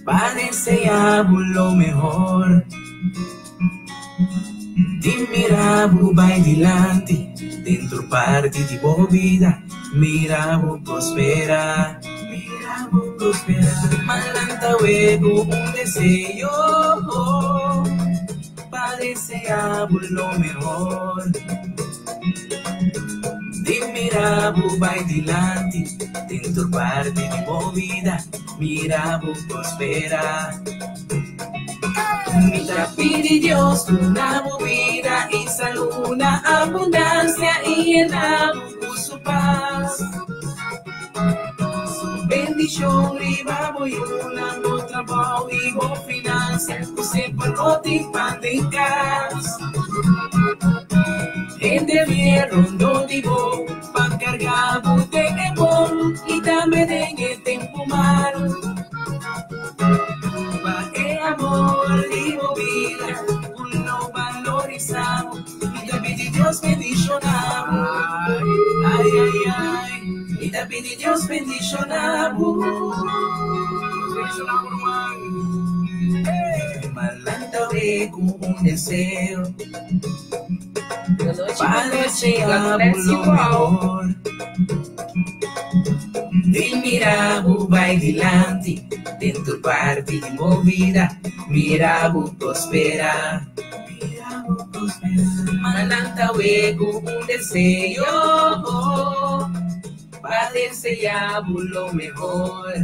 Pa deseá bo lo mehor. Di mira bo bai dilanti den tur parti di bo bida. Mira bo prosperá, mira bo prosperá. Malanta wego un deseo pa deseá bo lo mehor. Di mira bo bai dilanti den tur parti di bo bida. Mira bo prosperá. Mi ta pidi Dios duna bo bida i salú na abundansia i yena bo ku su pas. Su bendishon riba bo yunan, bo trabou i bo finansia, ku semper lo tin pan den kas. Hende fiel rondó di bo pa karga bo den e bon i tambe den e tempu malu. Pa e amor di bo bida ku lo balorisa bo, mi ta pidi Dios bendishona bo. Ai, ai, ai, mi ta pidi Dios bendishona bo. Malanta we ku un deseo. Boa noite, boa noite. God bless you all. Di mira bo bai dilanti den tur parti di bo bida, mira bo prospera. Mira bo prospera. Malanta we ku un deseo pa desea bo lo mehor.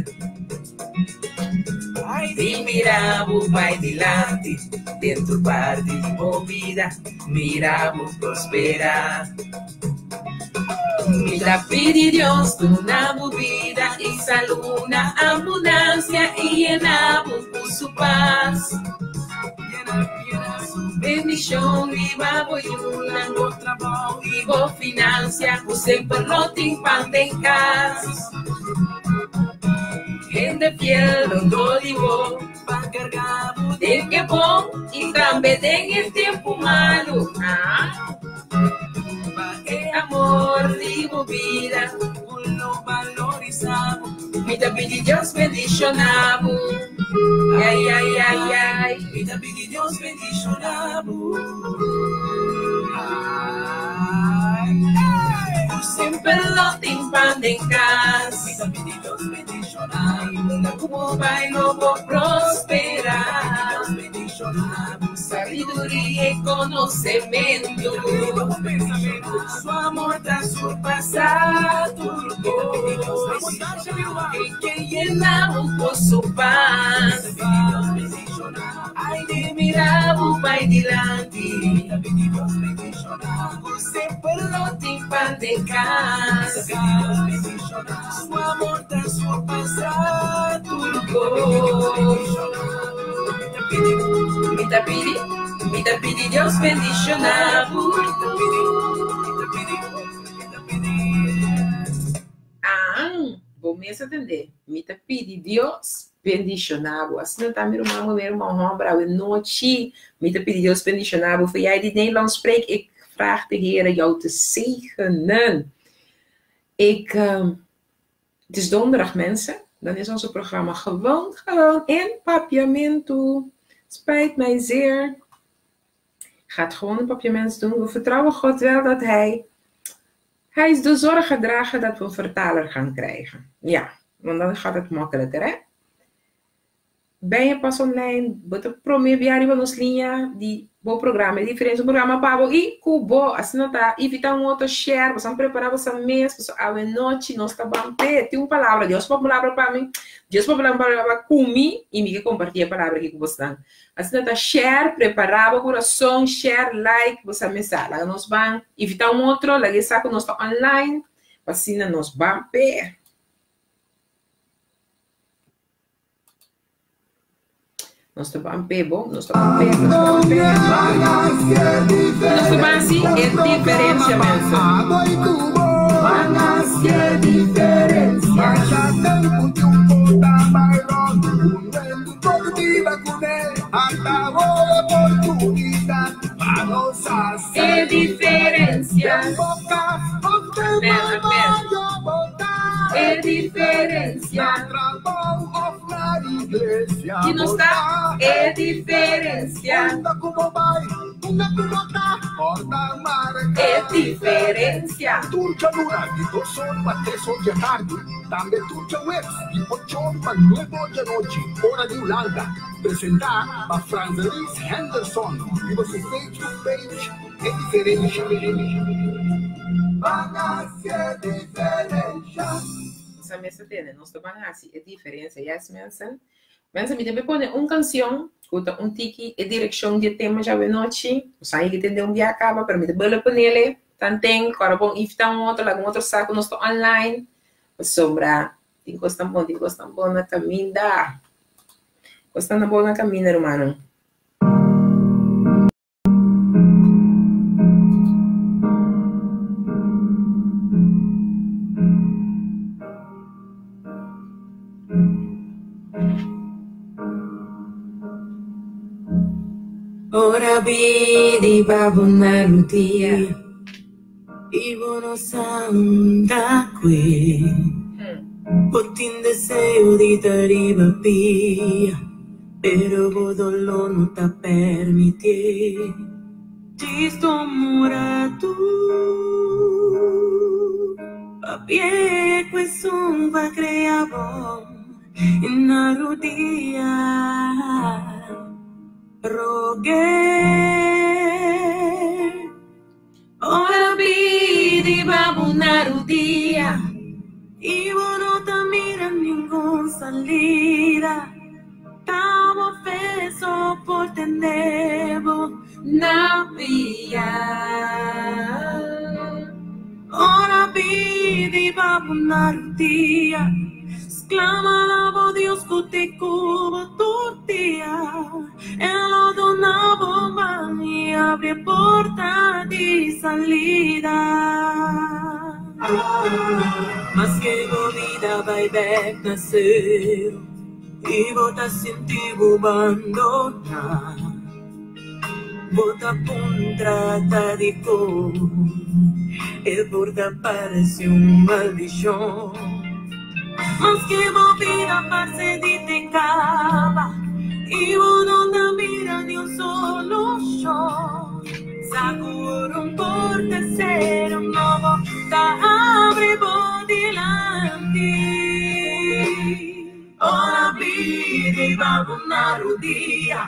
Di mira bo bai dilanti den tur parti di bo bida, mira bo prospera. Mi ta pidi Dios duna bo bida i salú na abundansia i yena bo ku su pas. Su bendishon riba bo yunan, bo trabou i bo finansia, ku semper lo tin pan den kas. Hende fiel rondó di bo pa karga bo den e bon i tambe den e tempu malu. Pa e amor di bo bida ku lo balorisa bo, mi ta pidi Dios bendishona bo. Ai, ai, ai, ai. Mi ta pidi Dios bendishona bo. Ai, ku semper lo tin pan den kas. Mi ta pidi Dios bendishona bo. Unda ku bo bai lo bo prosperá. Sabiduria i konosementu. Su amor ta surpasá tur kos. E ke yena bo ku su pas. Ai di mira bo bai dilanti. Ku semper lo tin pan den kas. Su amor ta surpasá tur kos. Mi ta pidi, mi ta pidi Dios bendiciona bo. Ah, bo mes a tende. Mi ta pidi Dios bendiciona bo. Asina ta mi ruman muher, ruman homber, awe nochi. Mi ta pidi Dios bendiciona bo. Voor jij die Nederlands spreekt, ik vraag de Heer jou te zegenen. Ik, het is donderdag mensen. Dan is onze programma gewoon, gewoon in Papiamento. Spijt mij zeer. Gaat gewoon in Papiaments doen. We vertrouwen God wel dat Hij, Hij is de zorg gedragen dat we een vertaler gaan krijgen. Ja, want dan gaat het makkelijker, hè? Ben je pas online? Bo ta promé bia riba nos liña di bo programa. E diferensia un programa pa bo i ku bo. Asina ta invitá un otro share. Boso a prepará boso mes. Pasobra awe nochi nos ta ban p'e. Tin un palabra. Dios papia un palabra pa mi. Dios papia un palabra ku mi i mi ke kompartí e palabra aki ku bosnan. Asina ta share, prepará bo kurason, share, like, boso a mesa. Laga nos ban invitá un otro, laga e sa ku nos ta online pa asina nos ban p'e. Nos ta ban p'e bo, nos ta ban p'e, nos ta ban p'e. Nos ta ban hasi e diferensia mensen. E diferensia. Amen, amen. E diferensia. Iglesia. I nos ta e diferensia. Unda ku bo bai, unda ku bo ta, kòrda marka. E diferensia. Tur djaluna di dos or pa tres or di atardi, tambe tur djaweps di ocho or pa nuebe or di anochi, ora di Hulanda. Presentá pa Franselis Henderson riba su Facebook page E Diferensha. Ban hasi e diferensha. Sa mester tende, nos ta ban hasi e diferensia. Yes, mensen. Mensen, mi debe pone un kansion ku ta un tiki e direkshon di e tema djawe nochi. Nos a yega tende un bia kaba, pero mi ta bole ponele tanten, kòrda bon invitá un otro, laga un otro sa ku nos ta online. Pasobra tin kos tan bon, tin kos tan bon na kaminda. Kos tan bon na kaminda, rumannan. Ora bidi babo na rudia i bo no sa unda kue. Bo tin deseo di ta riba pia, pero bo doló no ta permitié. Djis tuma un ratu papia ku esun ku a krea bo i na rudia rog'é. Ora pidi pa bo na rudia i bo no ta mira ningun salida, ta bo fe so por tene bo na pia. Ora pidi pa bo na rudia, sklama na bo Dios ku te kubo tur dia. E lo duna bo man i abri e porta di salida. Maske bo bida bai bek na sero i bo ta sinti bo bandoná, bo ta puntra ta dikon e por ta parse un maldishon. Maske bo bida parse di te kaba i bo no ta mira ni un solushon, sa ku ora un porta sera un nobo ta abri bo dilanti. Ora bida i ba bo na rudia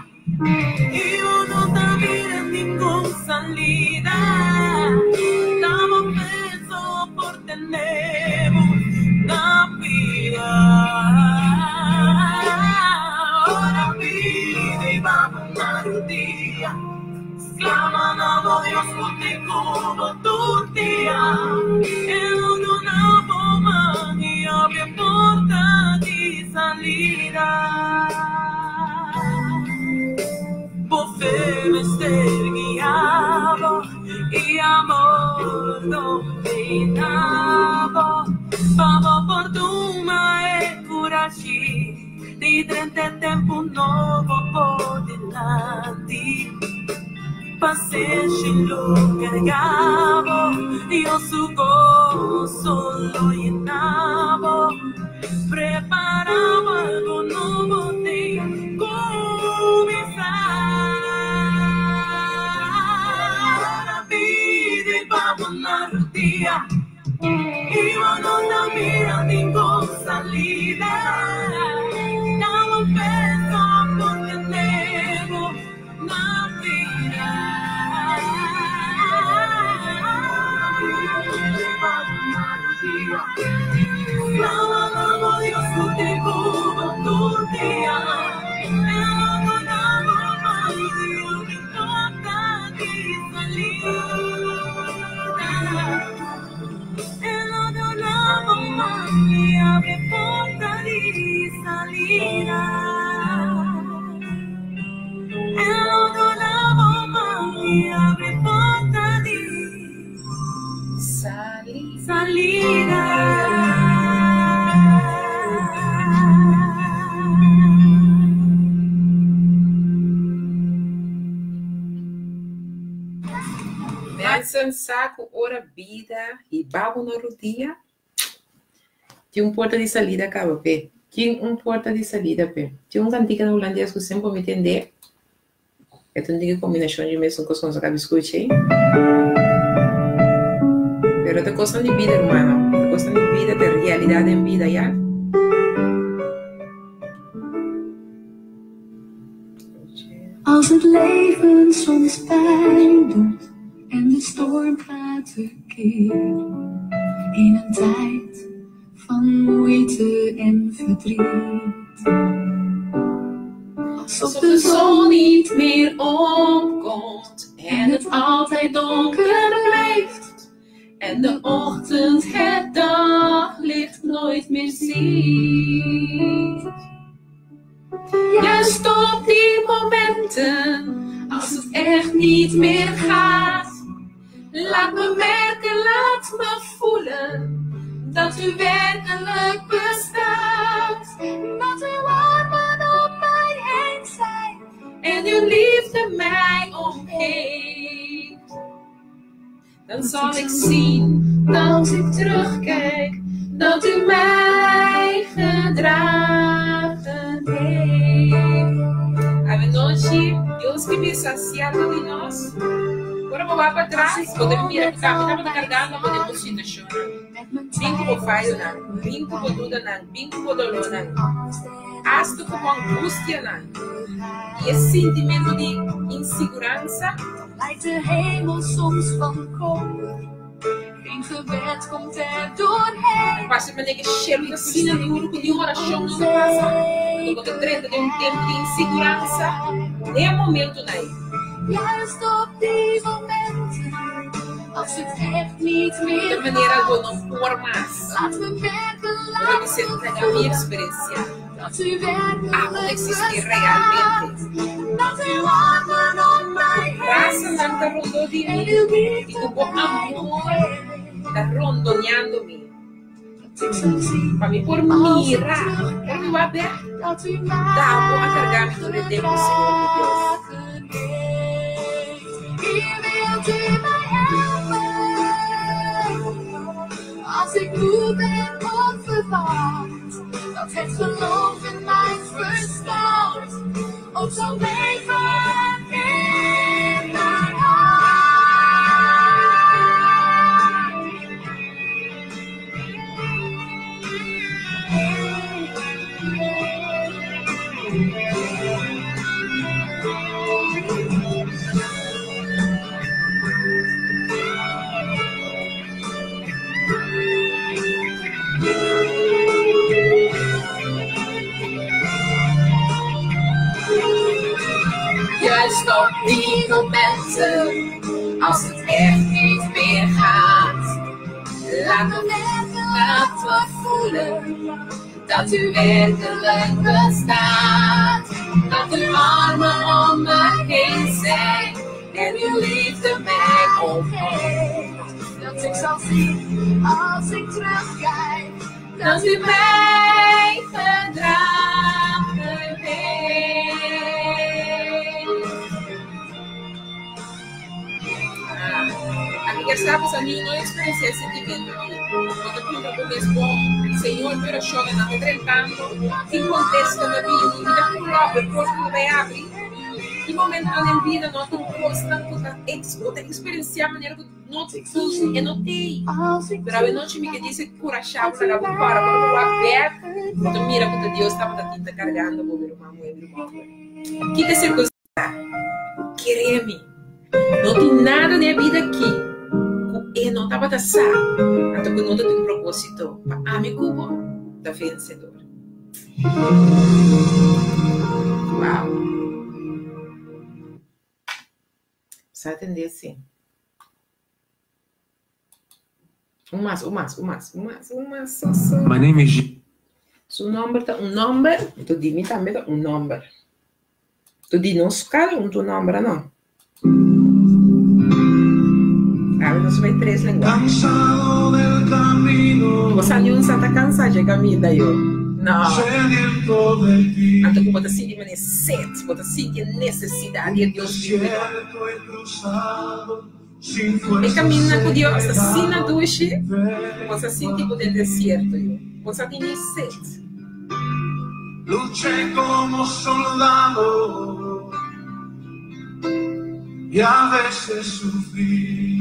i bo no ta mira ningun salida, ta bo fe so por tene bo na pia. Ora bida i ba bo na rudia, sklama na bo Dios ku te kubo tur dia. E lo duna bo man i abri e porta di salida. Bo fe mester guia bo i amor domina bo, pa bo por tuma e kurashi di drenta e tempu nobo por dilanti. Pasenshi lo karga bo, Dios su goso lo yena bo. Prepara pa algo nobo te kuminsá. Ora pidi pa bo na rudia i bo no ta mira ningun salida, ta bo peso por tene bo na bida. Salida. Mensen sa ku ora bida hiba bo na rudia, tin un porta di salida kaba p'e. Tin un porta di salida p'e. Tin un kantika na hulandes ku semper mi tende. E ta un tiki kombinashon di mesun kos ku nos a kaba di skucha ei. Pero ta kosnan di bida, hermano. Ta kosnan di bida, ta realidat den bida, ya. Als het leven soms pijn doet en de storm gaat tekeer in een tijd van moeite en verdriet. Alsof de zon niet meer opkomt en het altijd donker blijft en de ochtend het daglicht nooit meer ziet. Juist op die momenten, als het echt niet meer gaat, laat me merken, laat me voelen dat u werkelijk bestaat. Dat uw armen om mij heen zijn en uw liefde mij omgeeft. Dan zal ik zien, als ik terugkijk, dat u mij gedragen heeft. Awe nochi, Dios ke bisa sierto di nos. Ora bo wak patras, bo ta mira ku tambe tabata kargando bo den bo situashonnan. Bin ku bo fayonan, bin ku bo dudanan, bin ku bo dolónan, asta ku bo angustianan i e sintimentu di insiguransa. Lijkt de hemel soms van koper, geen gebed komt er doorheen. Parse manera ku shelu ta asina duru ku niun orashon no ta pasa. Anto bo ta drenta den un tempu di insiguransa den e momentunan ei. Juist op die momenten, als het echt niet Ta meer manera bo gaat. no por mas. Laat me merken, Bo ta laat bisa, me Laga mi voelen eksperensiá. dat u Abo ta werkelijk eksistí bestaat. realmente. Dat uw armen om mij heen Brasanan ta zijn rondó di en mi uw i liefde ku bo mij amor omgeeft. ta rondoneando mi. Dat ik zal zien Pa mi por als ik mira, ora mi wak bek, terugkijk, dat u ta bo a mij karga mi tur e tempu, Señor mi Dios. gedragen heeft. Hier wilt u mij helpen. Als ik moe ben of verward, dat het geloof in mij verstout, ook zal leven in mijn hart. Juist op die momenten, als het echt niet meer gaat, laat me merken, laat me voelen dat u werkelijk bestaat. Dat uw armen om me heen zijn en uw liefde mij omgeeft. Dat ik zal zien als ik terugkijk, Dat u mij gedragen heeft. Ah, ami kier sa ku sa niun no eksperensiá e sentimentu aki. Bo ta puntra bo mes, Bon, Señor, mi orashonnan nan ta drentando? Ki kontesta ta bini? Mi ta pull up e porta ta bai abri? Ki momentunan den bida no tin kosnan ku ta bo ta eksperensiá manera ku no e no t'ei? Pero awe nochi mi ke dise kurashá bo laga bo kòrda bo wak bèk, bo ta mira ku ta Dios tabata tin ta kargando bo, mi ruman muhé, mi ruman hòmber. Kiko e sirkunstansia? Kere mi, no tin nada den e bida aki ku e no tabata sa, anto ku no ta tin un propósito pa ami ku bo ta vensedor. Wow! Sa tende si. Un mas, un mas, un mas, un mas, un mas, so, so. My name is Su nomber ta un nomber, anto di mi tambe ta un nomber. Anto di nos kada un ta un nomber, ano? Awe nos bai tres lenguahe. Cansado del camino. Bo sa niun sa ta cansa dje caminda yo. No. Sediento de ti. Anto cu bo ta sinti manera sed, bo ta sinti e necesidad di e Dios bibu. Desierto he cruzado. E kaminda ku Dios ta asina dushi ku bo sa sinti bo den desierto yo. Bo sa tene set. Luché como soldado y a veces sufrí.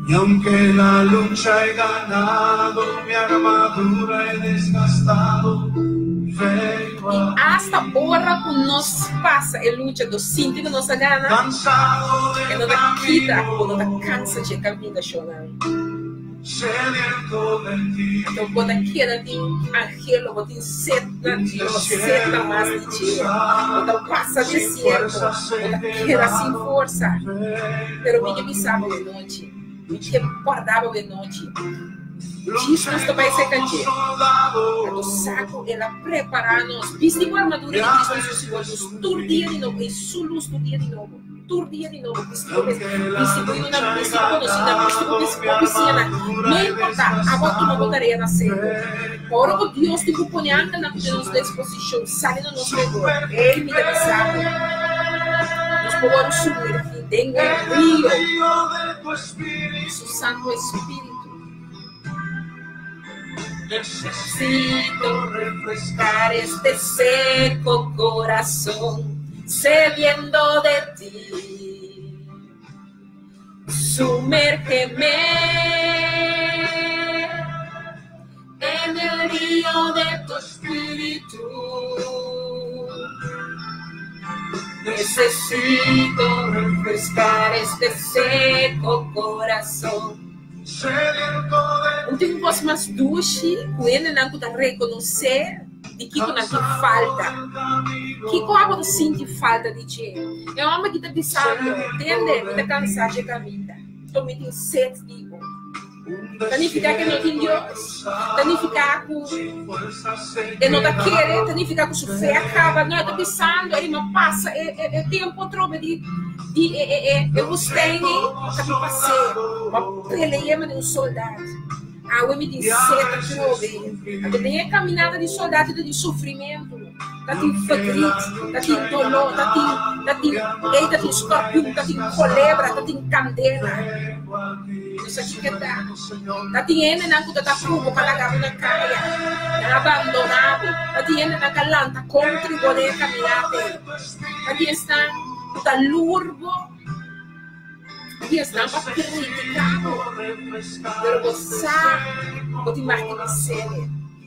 Y aunque la lucha he ganado, mi armadura he desgastado, vengo I a asta ti. ora ku nos pasa e lucha, nos sinti ku nos a gana, Cansado e del no ta kita ku no ta camino, kansa dje kaminashonnan. sediento de ti. Anto bo ta keda tin anhelo, bo tin set na Un Dios, set na desierto mas he di dje. Bo ta cruzado, pasa sin desierto, fuerzas bo he ta keda sin quedado, forsa. Pero vengo mi ke a bisa bo ti. e nochi, mi ke kòrda bo e nochi, djis Luché nos ta bai serka como dje. Anto soldado sa ku el a prepará nos. Bisti bo armadura y di a Cristo Jesus i bo veces lus tur dia di sufrí. nobo, i su lus tur dia di nobo, tur dia di nobo. Bisti Y bo mes, aunque la bisti bo yunan, lucha he bisti bo konosinan, bisti bo ganado, bis mi bo bisiñanan. armadura No he importá, abo a tuma bo desgastado, tarea na serio. vengo Ora a ku Dios tin ti. ku pone angelnan ku ta na nos disposishon sali na nos redor, ey mi ta bisa bo, nos Sumérgeme por wòrdu sumergí den e en el rio río de tu di su espíritu. Santu Espíritu. Necesito Necesito refrescar refrescar este este seco corazón sediento de ti. Sumérgeme en el río de tu espíritu. Necesito refrescar este seco corazón. Sediento de Un tin un kos mas ti, dushi ku hendenan ku ta rekonosé di kiko nan tin cansado falta. del Kiko camino, abo ta sinti falta di dje? E hòmber ki ta bisando, sediento Tende, mi de ta kansá ti. dje kaminda, to mi tin set di bo. Un Ta nifiká ku e no tin desierto he Dios? Ta cruzado, nifiká ku sin fuerzas he e no ta kere? quedado, Ta nifiká ku su fe a kaba? vengo No, e ta a bisando, ti. Ei, mi a pasa e e e tempu atrobe di di e e e e Luché woestijn ei, como ta mi pas'é. Mi a soldado pele'é manera un soldat. Awe mi tin y a set veces atrobe. Anto den sufrí. e kaminada di soldat ta tin sufrimentu, ta Y tin aunque verdriet, la ta lucha tin he doló, ta tin ta ganado, tin mi ei ta tin armadura he skorpion, ta tin kolebra, ta desgastado, tin kandela. vengo a ti. Nos sa kiko ta. Sumérgeme, Señor. Ta tin hendenan ku ta ta kubo pa laga bo na kaya, nan a bandoná bo. Ta tin hendenan ku a lanta kontri En bo el den e río kaminata de ei. tu Ta tin espíritu. esnan ku ta lur bo, ta tin esnan pa kritiká bo. Necesito refrescar Pero bo este sa bo seco tin mag di corazón, bis'é.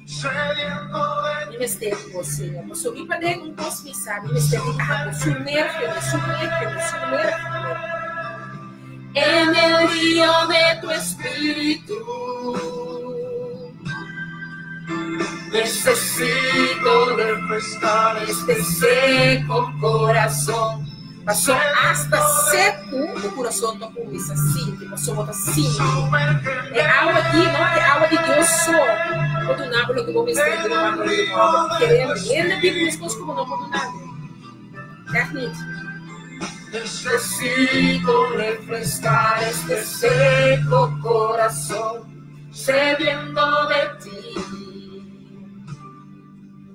sediento de Mi mester di bo, ti. Señor. Pasobra mi paden un kos mi sa, mi mester di abo. Sumérgeme, sumérgeme, sumérgeme. En el río de tu espíritu. Necesito refrescar este este seco corazón. Pasó hasta sediento de seku ti. bo kurason ta kuminsá sinti, pasobra bo ta sinti. Sumérgeme E awa aki no ta e awa di Dios so por duna bo loke bo mester en di el mano di río hòmber. de Kere tu hende biba meskos ku bo no por duna bo. Echt niet. Necesito Necesito refrescar este seco corazón, sediento de ti.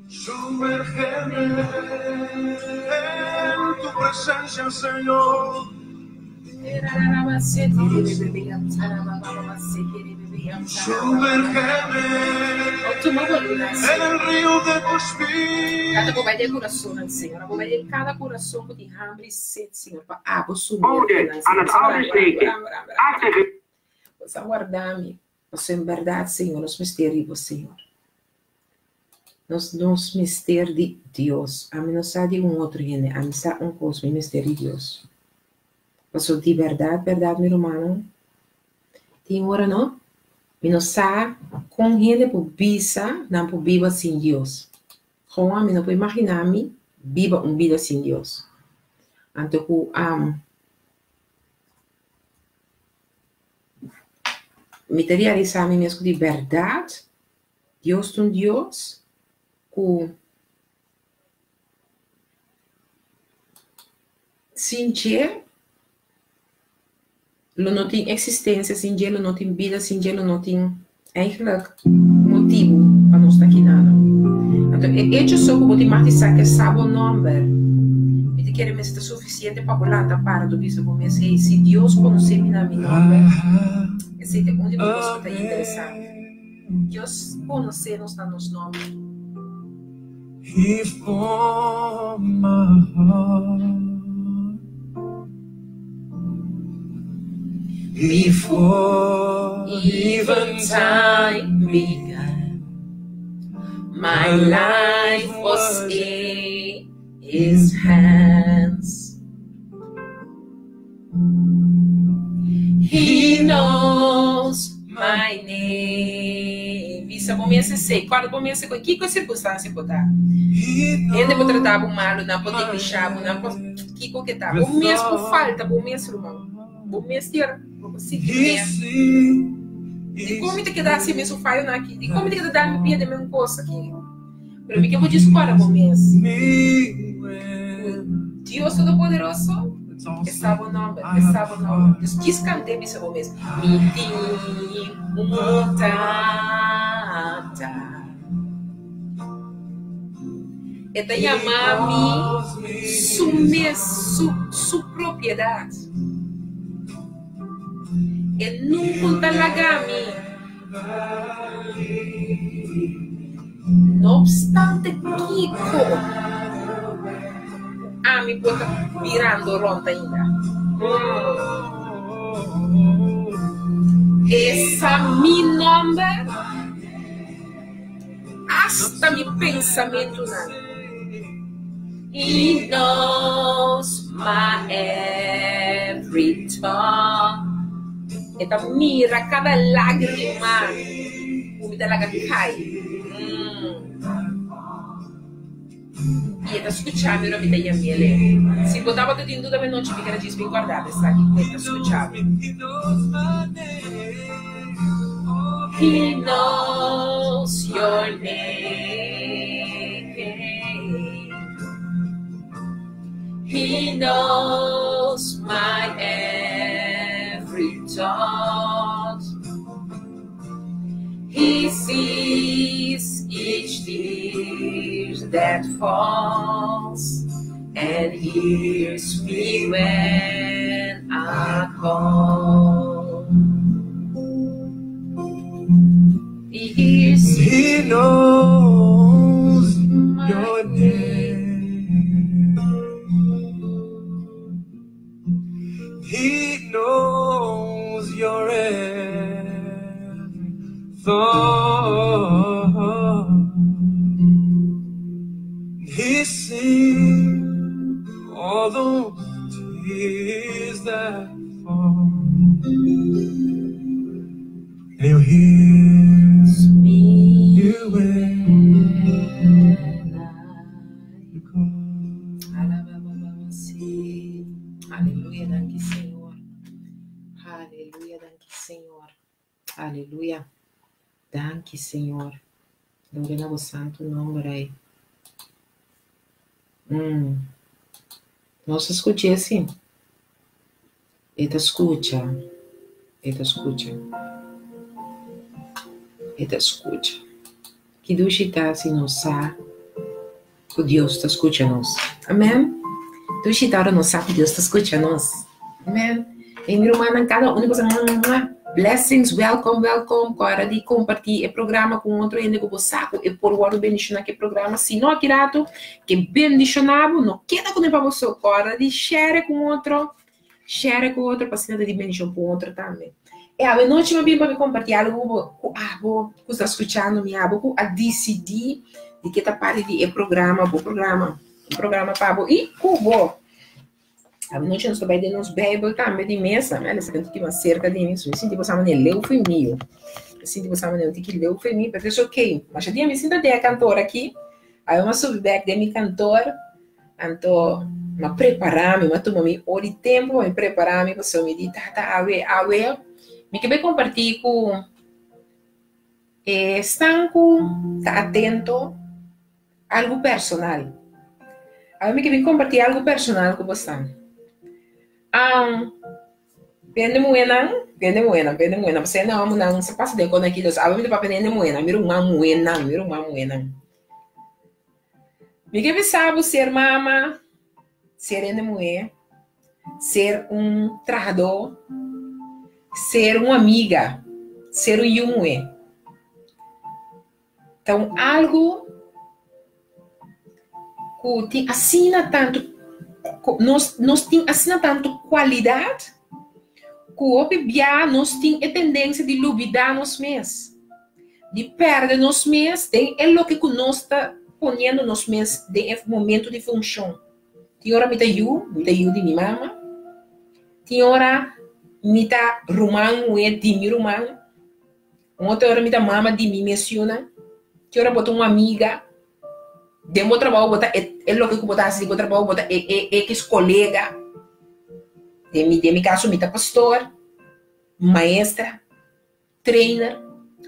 Sumérgeme en tu presencia, Señor. Sumérgeme Tuma bo luna, en Señor. el río de tu Kada bo bai den espíritu. kurason, Señor. Bo bai den kada kurason ku tin hamber i set, Señor, pa abo Ode sumergi nan, aan Señor. het Warda, oude warda, steken. warda, warda, warda. Achtige Bo sa warda mi. Pasobra en bèrdat, Señor, nos mester di bo, Señor. Nos nos mester di Dios. Ami no sa di un otro hende. Ami sa un kos, mi mester di Dios. Pasobra di bèrdat, bèrdat, mi rumannan, tin ora no, mi no sa kon hende por bisa nan por biba sin Dios. Gewoon ami no por imaginá mi biba un bida sin Dios. Anto ku mi ta realisá mi mes ku di bèrdat Dios ta un Dios ku sin dje lo no tin eksistensia, sin dje lo no tin bida, sin dje lo no tin eigenlijk motibu pa nos ta kinana. Anto e echo so ku bo tin mag di sa ke sa bo nòmber, mi ta kere mester ta sufisiente pa bo lanta para tu bisa bo mes, hey, si Dios konosé mi na mi nòmber, esei ta un di mi kos ku ta interesante. Dios konosé nos na nos nòmber. He formed my heart. Before even time began, my life was in His hands. He knows my name. Bisa bo mes esei. Kòrda bo mes ku kiko sirkunstansia bo ta. Hende por trata bo malu, nan por neglisha bo, nan por kiko ke ta. Bo mes por falta bo mes, ruman. Bo mes kier bo por sinti mes. Dikon mi ta keda hasi e mesun fayonan aki? Dikon mi ta keda dal mi pia den mesun kos aki? Pero mi ke bo djis kòrda bo mes ku Dios Todopoderoso e sa bo nòmber, e sa bo nòmber. Dus djis kant'é bisa bo mes, Mi tin un Tata. E ta yama mi su mes, su, su propiedat. E nunca ta laga mi. No obstante kiko ami por ta birando rond ainda. E sa mi nomber, hasta mi pensamentunan. He knows my every thought. E ta mira kada lágrima ku mi ta laga kai. I e ta skucha mi ora mi ta yam'el. Si bo tabata tin duda menochi, mi kere djis bin kòrda bo esaki ku e ta skucha bo. He knows your name. He knows my every thought. He sees each tear that falls and hears me when I call. He hears He knows your name. He knows your every thought. He sees all those tears that fall. And he'll hear me you when when I you call. Alabababasi. Aleluya, danki Señor. Aleluya, danki Señor. Aleluya. Danki Señor. Gloria na bo santo nomber ei. Nos a skuch'é sí. E ta skucha. E ta skucha. E ta skucha. Ki dushi ta si nos sa ku Dios ta skucha nos. Amen. Dushi ta ora nos sa ku Dios ta skucha nos. Amen. E mi rumannan kada un di boso blessings, welcome, welcome. Ku ora di kompartí e programa ku un otro hende ku bo sa ku e por wòrdu bendishoná ku e programa. Si no aki ratu ke bendishoná bo, no keda kuné pa bo so. Ku ora di share ku un otro, share ku otro pa asina ta di bendishon pa un otro tambe. E awe nochi mi a bin pa mi kompartí algu ku bo, ku abo ku sta skuchando mi, abo ku a disidí di ke ta parti di e programa, bo programa, un programa pa bo i ku bo. Awe nochi nos ta bai den nos Bijbel tambe di mesa. Mi a lesa un tiki mas serka di mi, so mi sinti bo sa manera leu for mi yo. Mi sinti bo sa manera un tiki leu for mi, pero es ok. Masha dia mi sinta den e kantor aki, awe mi a subi bek den mi kantor, anto mi a prepara mi, mi a tuma mi ora di tempu pa mi prepara mi pasobra mi di, Tata, awe, awe mi ke bai kompartí ku esnan ku ta atento algu personal. Awe mi ke bin kompartí algu personal ku bosan. Bende muhénan, bende muhénan, bende muhénan, pasobra e nan homunan sa pasa den kos aki, awe mi ta papia den hende muhénan, mi ruman muhénan, mi ruman muhénan. Mi ke bisa bo ser mama, ser hende muhé, ser un trahadó, ser un amiga, ser un yu muhé. Ta un algu. Ku tin asina tantu nos nos tin asina tantu kualidat ku hopi bia nos tin e tendensia di lubidá nos mes, di pèrdè nos mes den e loke ku nos ta poniendo nos mes den e momentu di funshon. Tin ora mi ta yu, mi ta yu di mi mama, tin ora mi ta ruman muhé di mi ruman, un otro ora mi ta mama di mi mes yunan, tin ora bo ta un amiga, den bo trabou bo ta e loke ku bo ta hasi den bo trabou bo ta e e ekis kolega, den mi den mi kaso mi ta pastor, maestra, trainer,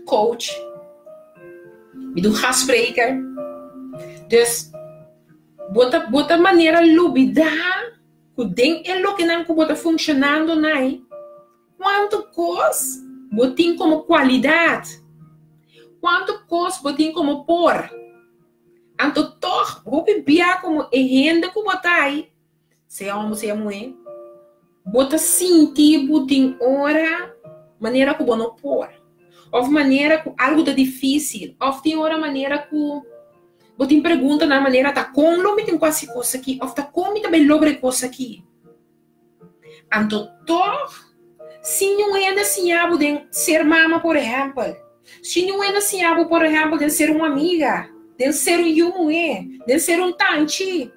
coach, mi ta un gastspreker. Dus bo ta bo ta manera lubida ku den e lokenan ku bo ta funshonando nai, kuantu kos bo tin komo kualidat, kuantu kos bo tin komo por. Anto tòg hopi bia komo e hende ku bo ta ai, Sea homber sea muhé, bo ta sinti bo tin ora manera ku bo no por, òf manera ku algu ta difísil, òf tin ora manera ku bo tin preguntanan manera ta kon lo mi tin ku hasi kos aki òf ta kon mi ta bai logra e kos aki. Anto tòg, si niun hende a siña bo den ser mama por ehèmpel, si niun hende a siña bo por ehèmpel den ser un amiga, den ser un yu muhé, den ser un tanchi,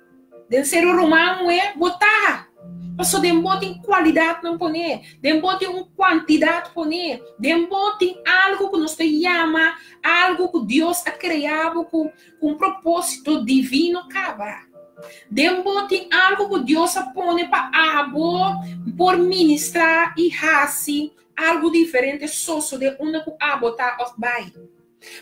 Den ser un ruman muhé bo ta. Paso den bo tin kualidatnan poné, den bo tin un kuantidat poné, den bo tin algu ku nos ta yama algu ku Dios a krea bo ku un propósito divino kaba. Den bo tin algu ku Dios a pone pa abo por ministrá i hasi algu diferente sosodé unda ku abo ta òf bai.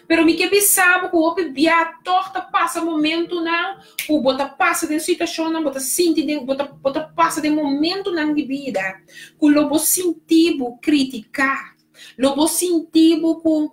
Pero mi ke bisa bo ku hopi bia tòg ta pasa momentunan ku bo ta pasa den situashonnan, bo ta sinti den, bo ta bo ta pasa den momentunan di bida ku lo bo sinti bo kritiká, lo bo sinti bo ku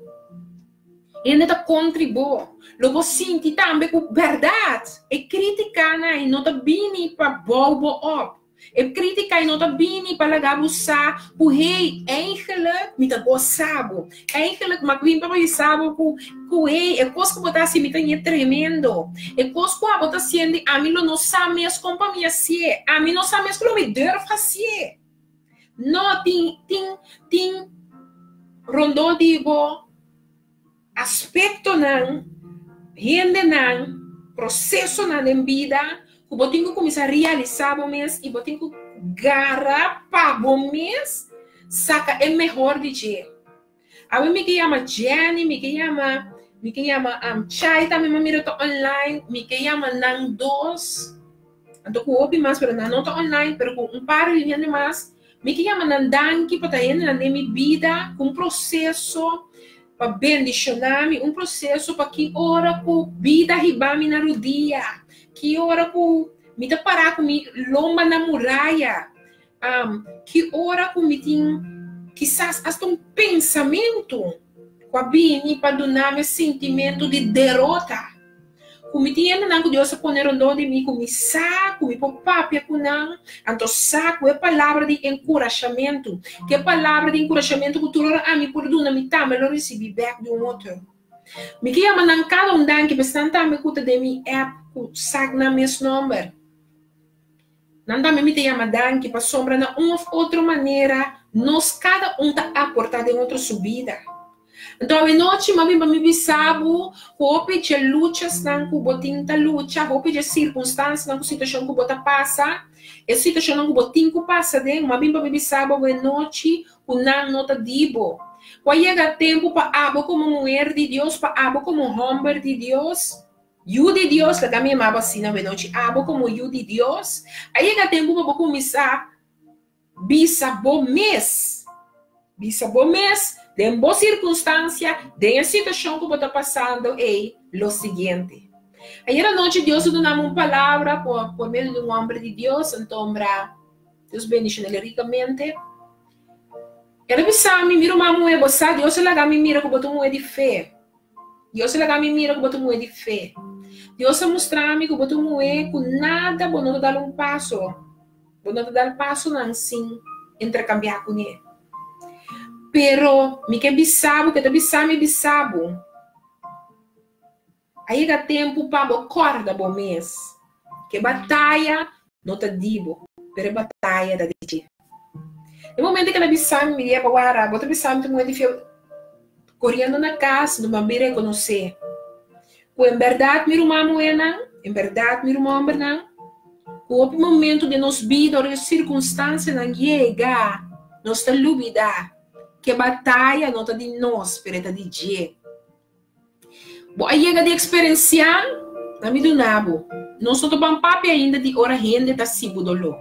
hende ta kontri bo, lo bo sinti tambe ku bèrdat e kritikanan ei no ta bini pa bou bo òp. E kritika ei no ta bini pa laga bo sa ku hey, eigenlijk mi ta gosa bo. Eigenlijk mi a bin pa bisa bo ku ku hey, e kos ku bo ta hasi mi ta ñe tremendo. E kos ku abo ta hasiendo ami lo no sa mes kon pa mi hasié. Ami no sa mes ku lo mi durf hasié. No, tin tin tin rondó di bo Aspektonan, hendenan, prosesonan den bida ku bo tin ku kuminsá realisá bo mes i bo tin ku gara pa bo mes saka e mehor di dje. Awe mi ke yama Jenny, mi ke yama mi ke yama Chai tambe mi a mira ta online, mi ke yama nan dos, anto ku hopi mas pero nan no ta online pero ku un par di hende mas Mi ke yama nan danki pa ta hendenan den mi bida ku un proseso pa bendishoná mi, un proseso pa ki ora ku bida hiba mi na rudia, ki ora ku mi ta pará ku mi lomba na muraya, ki ora ku mi tin kisas asta un pensamentu ku a bini pa duna mi e sintimentu di derota. Ku mi tin hendenan ku Dios a pone rondó di mi ku mi sa ku mi por papia ku nan, anto sa ku e palabra di enkurashamentu, ku e palabra di enkurashamentu ku tur ora ami por duna mi tambe lo risibí bèk di un otro. Mi ke yama nan kada un danki pa esnan tambe ku ta den mi app ku sa nan mes nòmber. Nan tambe mi ta yama danki pasobra na un òf otro manera nos kada un ta aportá den otro su bida. Anto awenochi m'a bin pa mi bisa bo ku hopi dje luchasnan ku bo tin ta lucha, hopi dje sirkunstansianan ku situashon ku bo ta pasa, e situashonnan ku bo tin ku pasa den, m'a bin pa mi bisa bo awenochi ku nan no ta di bo. Ku a yega tempu pa abo komo muher di Dios, pa abo komo hòmber di Dios, yu di Dios, laga mi yama bo asina awenochi, abo komo yu di Dios, a yega tempu pa bo kuminsá Bisa bo mes. Bisa bo mes, den bo sirkunstansia, den e situashon ku bo ta pasando ei, lo siguiente. Ayer anochi Dios a duna mi un palabra por por medio di un homber di Dios, antombra Dios bendishon'el rikamente. El a bisa mi, Mi ruman muhé, bo sa Dios a laga mi mira ku bo ta un muhé di fe. Dios a laga mi mira ku bo ta un muhé di fe. Dios a mustra mi ku bo ta un muhé ku nada bo no ta dal un paso. Bo no ta dal pasonan sin interkambiá kuné. Pero mi ke bisa bo, ke ta bisa mi bisa bo, a yega tempu pa bo kòrda bo mes. Ku e bataya no ta di bo, pero e bataya ta di dje. E momento ku el a bisa mi, mi di, Wara, bo ta bisa mi ta muhé di fiel koriendo na kas, no mi a bin rekonosé ku en bèrdat mi ruman muhénan, en bèrdat mi ruman hòmbernan, ku hopi momento den nos bida ora e sirkunstansianan yega, nos ta lubidá ku e bataya no ta di nos, pero e ta di dje. Bo a yega di eksperensiá? Na mi duna bo. Nos no ta ban papia ainda di ora hende ta hasi bo doló.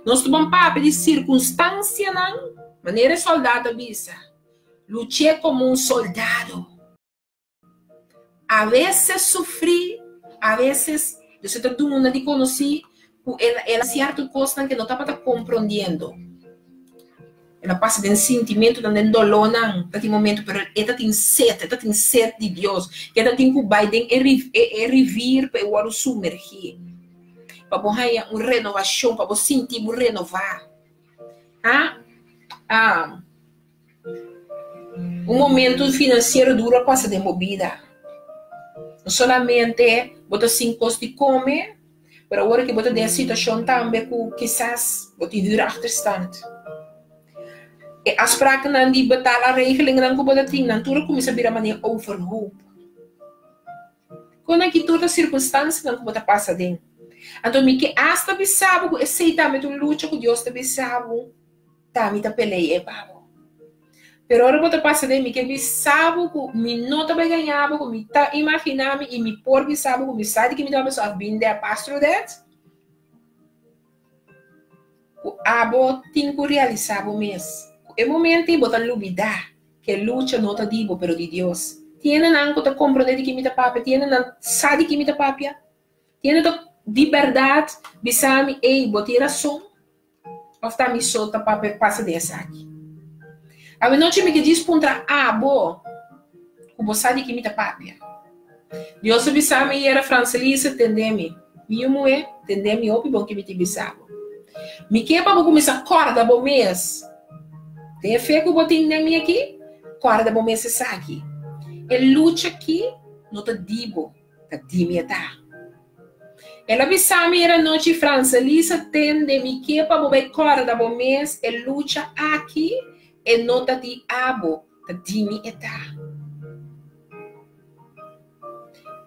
Nos ta ban papia di sirkunstansianan, manera e sòldá ta bisa, Luch'é komo un soldado. A veces sufrí, a veces Dios ta duna di konosí ku el a sierto kosnan ku e no tabata komprondiendo. El a pasa den sintimentunan, den dolónan ta tin momentu, pero e ta tin set, e ta tin set di Dios, ku e ta tin ku bai den e e rivir pa e wòrdu sumergí, pa bo haña un renovashon, pa bo sinti bo renová. Ha? Ah, un momentu finansiero duru a pasa den bo bida. No solamente bo ta sin kos di kome, Pero awor ki bo ta den situashon tambe ku kisas bo tin huurachterstand. E afsprakennan di betaalregelingennan ku bo ta tin, nan tur a kuminsá bira manera overhoop. Kon aki tur ta sirkunstansianan ku bo ta pasa den. Anto mi ke asta bisa bo ku esei tambe ta un lucha ku Dios ta bisa bo. Ta mi ta pelei e pa bo. Pero ora bo ta pasa den mi ke bisa bo ku mi no ta bai gaña bo, ku mi ta imagina mi i mi por bisa bo ku mi sa di ke mi ta papia so I've been there, passed through that, ku abo tin ku realisa bo mes ku e momento ei bo ta lubida ku e lucha no ta di bo pero di Dios. Tin hendenan ku ta komprende di ke mi ta papia, tin hendenan sa di ke mi ta papia, tin hende ta di bèrdat bisa mi, ey bo tin rason. Of ta mi so ta papia pasa den esaki? Awenochi mi ke djis puntra abo ku bo sa di ki mi ta papia. Dios a bisa mi yera Francelise tende mi. Mi yu muhé, tende mi hopi bon ki mi tin bisa bo. Mi ke pa bo kuminsá kòrda bo mes. Den e fe ku bo tin den mi aki, kòrda bo mes esaki. E lucha aki no ta di bo. Ta di mi e ta. El a bisa mi era nochi Francelisa tende mi ke pa bo bai kòrda bo mes e lucha aki e no ta di abo ta di mi e ta.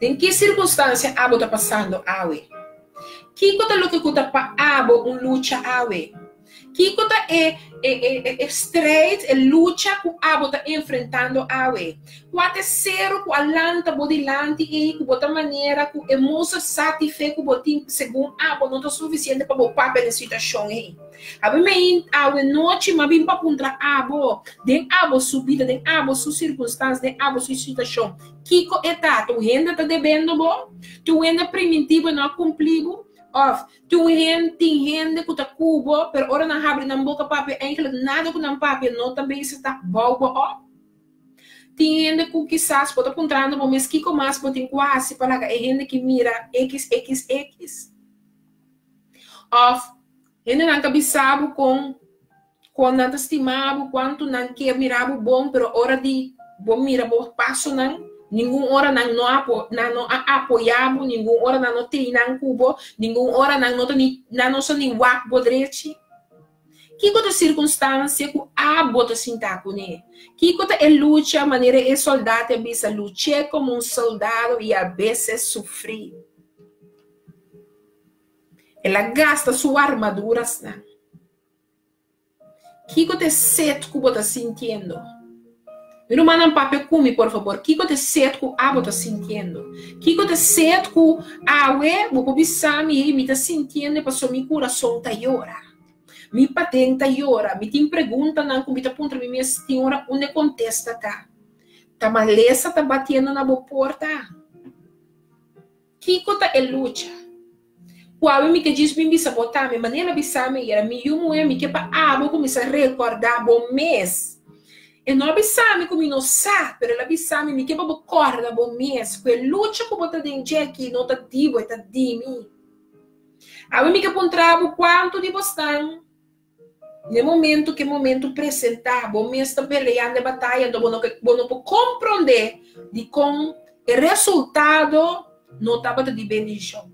Den ki sirkunstansia abo ta pasando awe? Kiko ta loke ku ta pa abo un lucha awe? Kiko ta e e e e strijd, e lucha ku abo ta enfrentando awe? Kua ta e sero ku a lanta bo dilanti ei ku bo ta manera ku e mosa sa ti fe ku bo tin segun abo no ta sufisiente pa bo papia den situashon ei? Awe mei awe nochi m'a bin pa puntra abo, den abo su bida, den abo su sirkunstansia, den abo su situashon, kiko e ta? Ta un hende ta debendo bo? Ta un hende a primintí bo e no a kumplí bo? Òf Tin un hende, tin hende ku ta ku bo, pero ora nan habri nan boka papia, eigenlijk nada ku nan papia no ta bezig ta bou bo op. Tin hende ku kisas bo ta puntrando bo mes kiko mas bo tin ku hasi pa laga e hende ki mira xxx. Òf hendenan ta bisa bo kon kon nan ta stima bo, kuantu nan ke mira bo bon, pero ora di bo mira bo pasonan, ningun ora nan no apo, nan no a apoyá bo, ningun ora nan no tei nan ku bo, ningun ora nan no ta ni, nan no sa ni wak bo drechi. Kiko ta sirkunstansia ku abo ta sintá kuné? Kiko ta e lucha manera e sòldat a bisa, Luché komo un soldado i a beses sufrí? El a gasta su armadurasnan. Kiko ta e set ku bo ta sintiendo? Mi rumannan papia ku mi por fabor, kiko ta e set ku abo ta sintiendo? Kiko ta e set ku awe bo por bisa mi, hey, mi ta sintiendo pasobra mi kurason ta yora. Mi paden ta yora, mi tin preguntanan ku mi ta puntra mi mes tin ora unda e kontesta ta. Ta malesa ta batiendo na bo porta? Kiko ta e lucha? Ku awe mi ke djis bin bisa bo tambe, manera bisa mi ayera, mi yu muhé, mi ke pa abo kuminsá rekordá bo mes. E no a bisa mi ku mi no sa, pero el a bisa mi, mi ke pa bo kòrda bo mes ku e lucha ku bo ta den dje aki no ta di bo, e ta di mi. Awe mi ke puntra bo kuantu di bosnan Na e momento ku e momento presentá, bo mes ta peleando e bataya, anto bo no ke, bo no por komprondé dikon e resultado no tabata di bendishon.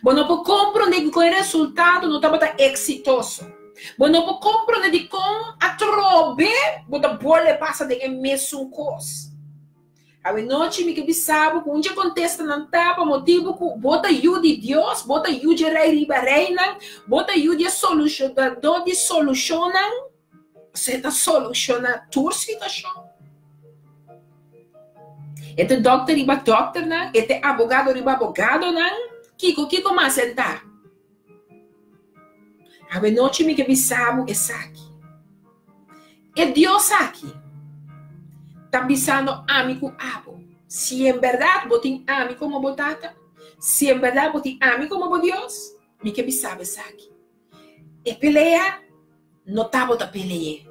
Bo no por komprondé dikon e resultado no tabata eksitoso. Bo no por komprondé dikon atrobe bo ta bolbe pasa den e mesun kos. Awenochi mi ke bisa bo ku un dje kontestanan ta pa motibu ku bo ta yu di Dios, bo ta yu dje Rei riba reinan, bo ta yu di e Solushonadó di solushonnan. Pasobra e ta solushoná tur situashon. E ta dòkter riba dòkternan, e ta abogado riba abogadonan. Kiko, kiko mas e ta? Awenochi mi ke bisa bo esaki. E Dios aki ta bisando ami ku abo, si en bèrdat bo tin ami komo bo Tata, si en bèrdat bo tin ami komo bo Dios, mi ke bisa bo esaki. E pelea no ta bo ta pele'é,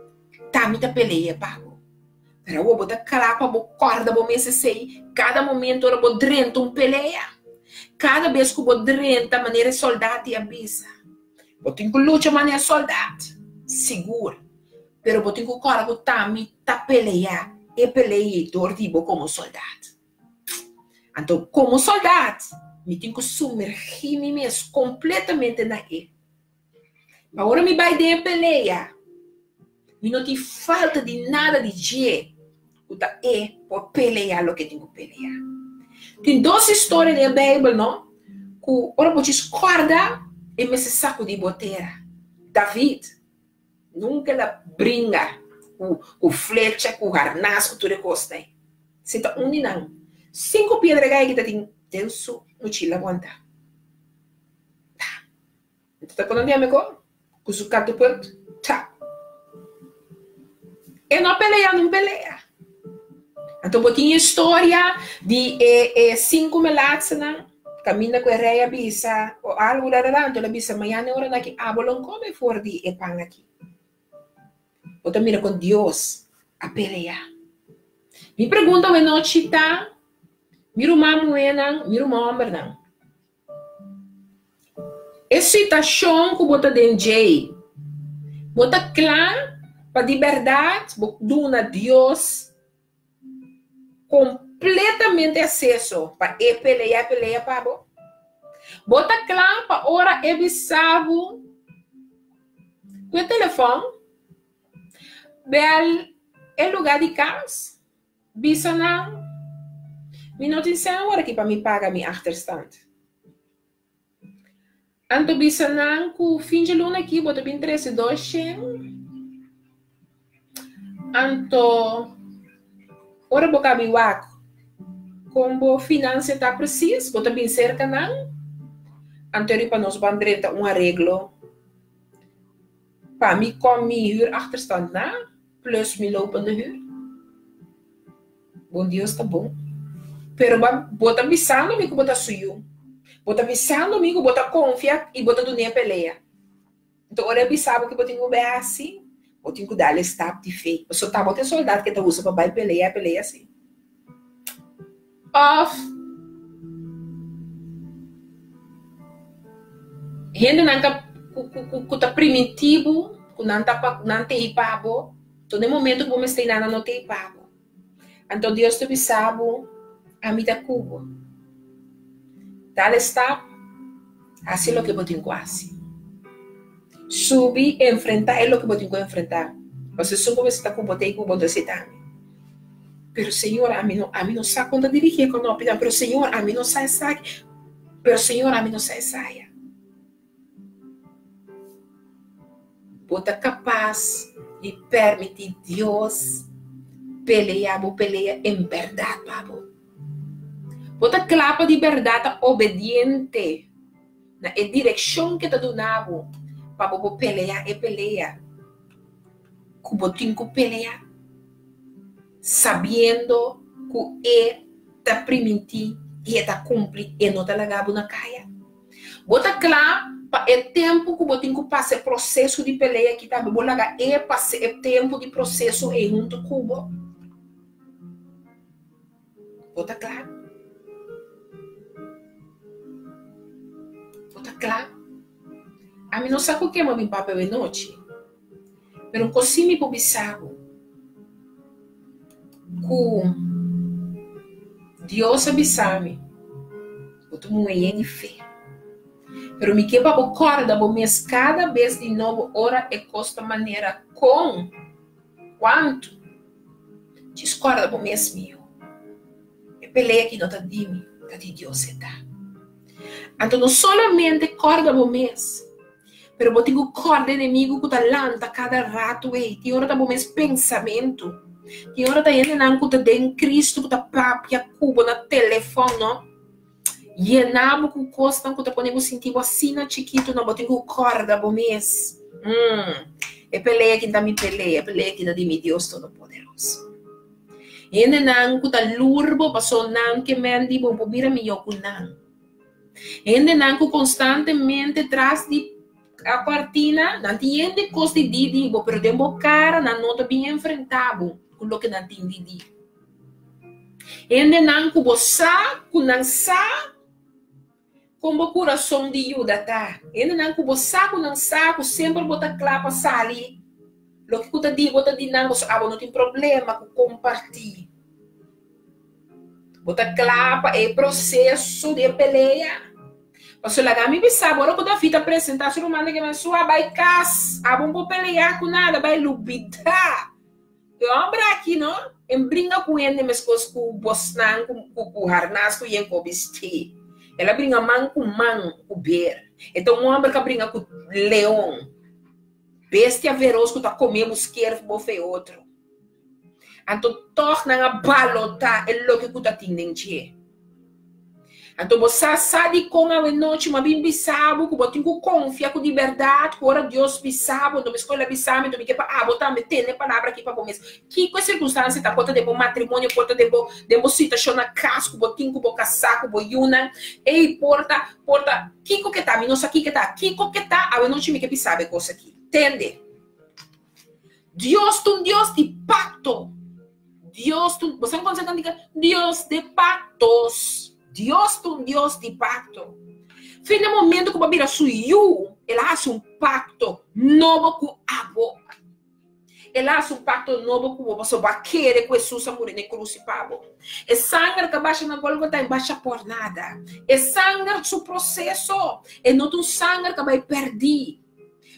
ta mi ta pele'é pa bo. Pero awor bo ta kla pa bo kòrda bo mes esei kada momento ora bo drenta un pelea. Kada bes ku bo drenta manera e sòldat a bisa. Bo tin ku lucha manera sòldat, sigur, pero bo tin ku kòrda ku ta mi ta pelea e pelea ei dor di bo komo sòldat. Anto komo sòldat mi tin ku sumergí mi mes kompletamente na e. Pa ora mi bai den e pelea, mi no tin falta di nada di dje ku ta e por pelea loke tin ku pelea. Tin dos historia den e Beibel no ku ora bo djis kòrda e mester sakudí bo tera. David nunka el a bringa ku flecha, ku harnas, ku tur e kosnan ei. Si ta un di nan, sinku piedra gai ki ta tin den su mochila wantá. Bo ta kono di amigo ku su katapult ta. E no pelea nun pelea. Anto bo tin historia di e e sinku melatsenan kaminda ku e rei a bisa o algu rarara anto el a bisa mañana e ora aki abo lo kome for di e pan aki. Bo ta mira kon Dios a pelea. Mi pregunta awe nochi ta, mi ruman muhénan, mi ruman hòmbernan, E situashon ku bo ta den djei, bo ta kla pa di bèrdat bo duna Dios kompletamente aseso pa e pelea e pelea pa bo? Bo ta kla pa ora e bisa bo ku e telefòn bèl e lugá di kas? Bisa nan, Mi no tin sèn awor aki pa mi paga mi achterstand. Anto bisa nan ku fin dje luna aki bo ta bin trese doshen. Anto ora bo kabi wak kon bo finansia ta presis, bo ta bin serka nan. Anto riba nos ban drenta un areglo pa mi kon mi huurachterstand na. Plus mi lopende huur. Bon Dios ta bon. Pero ba bo ta bisando mi ku bo ta su yu. Bo ta bisando mi ku bo ta konfia i bo ta dun'é pelea. Enton ora e bisa bo ke bo tin ku bai hasi, bo tin ku dal e stap di fe. Pasobra ta bo ta e soldat ke ta usa pa bai pelea e pelea si. Òf hendenan ta ku ta primintí bo ku nan ta pa nan t'ei pa bo, to den momento ku bo mester nan nan no t'ei pa bo. Anto Dios ta bisa bo, Ami ta ku bo. Dal e stap, hasi loke bo tin ku hasi. Subi, enfrentá e loke bo tin ku enfrentá. Pasobra esun ku mester ta ku bo t'ei ku bo, enton esei ta ami. Pero Señor, ami no, ami no sa kon ta dirigí e konopinan. Pero Señor, ami no sa esaki. Pero Señor, ami no sa esaya. Bo ta kapas di permití Dios pelea bo pelea en bèrdat pa bo? Bo ta kla pa di bèrdat ta obediente na e direkshon ke ta duna bo pa bo por pelea e pelea ku bo tin ku pelea? Sabiendo ku e ta primintí i e ta kumpli, e no ta laga bo na kaya. Bo ta kla pa e tempu ku bo tin ku pasa e proseso di pelea aki tambe, bo laga e pasa e tempu di proseso ei huntu ku bo? Bo ta kla? Bo ta kla? Ami no sa ku kema mi papia awe nochi. Pero kosi mi por bisa bo ku Dios a bisa mi, bo ta un muhé yen di fe. Pero mi ke pa bo kòrda bo mes kada bes di nobo ora e kos ta manera kon, kuantu. Djis kòrda bo mes mihó. E pelea aki no ta di mi, ta di Dios e ta. Anto no solamente kòrda bo mes, pero bo tin ku kòrda enemigu ku ta lanta kada ratu ei. Tin ora ta bo mes pensamentu. Tin ora ta hendenan ku ta den Kristu ku ta papia ku bo na telefòn, no. Yena bo ku kosnan ku ta pone bo sinti bo asina chikitu no bo tin ku kòrda bo mes. Mm, e pelea aki ta mi pelea, e pelea aki ta di mi Dios Todopoderoso. Hendenan ku ta lur bo paso nan ke men di bo por bira mihó ku nan. Hendenan ku konstantemente tras di a kortina nan tin yen di kos di di di bo pero den bo kara nan no ta bin enfrentá bo ku loke nan tin di di. Hendenan ku bo sa ku nan sa kon bo kurason di yuda ta. Hendenan ku bo sa ku nan sa ku semper bo ta kla pa sali loke ku ta di bo ta di nan pasobra abo no tin problema ku kompartí. Bo ta kla pa e proseso di e pelea. Pasobra laga mi bisa bo, ora ku David a presentá su rumannan ke men sua bai kas, abo no por pelea ku nada, bai lubidá. E homber aki no, en bringa ku hende meskos ku bosnan ku ku harnas ku yen ku bisti. El a bringa man ku man ku ber. E ta un homber ku a bringa ku leon, bestia feros ku ta kome bo sker bo fe otro. Anto tòg nan a balotá e loke ku ta tin den dje. Anto bo sa sa dikon awenochi mi a bin bisa bo ku bo tin ku konfia ku di bèrdat ku ora Dios bisa bo, anto meskos el a bisa mi, anto mi ke pa abo tambe tene e palabra aki pa bo mes. Kiko e sirkunstansia ta? Por ta den bo matrimonio, por ta den bo den bo situashon na kas ku bo tin ku bo kasá ku bo yunan. Ey, por ta, por ta, kiko ke ta? Mi no sa kiko ke ta. Kiko ke ta? Awenochi mi ke bisa bo e kos aki. Tende. Dios ta un Dios di pakto. Dios ta un, bo sa kon kantika? Dios de pactos. Dios ta un Dios di pacto. Fin e momento ku bo a bira su yu, el a hasi un pacto nobo ku abo. El a hasi un pacto nobo ku bo pasobra bo a kere ku Hesus a muri na e krus pa bo. E sanger ku a basha na Golgota e basha por nada. E sanger su proseso, e no ta un sanger ku a bai pèrdí.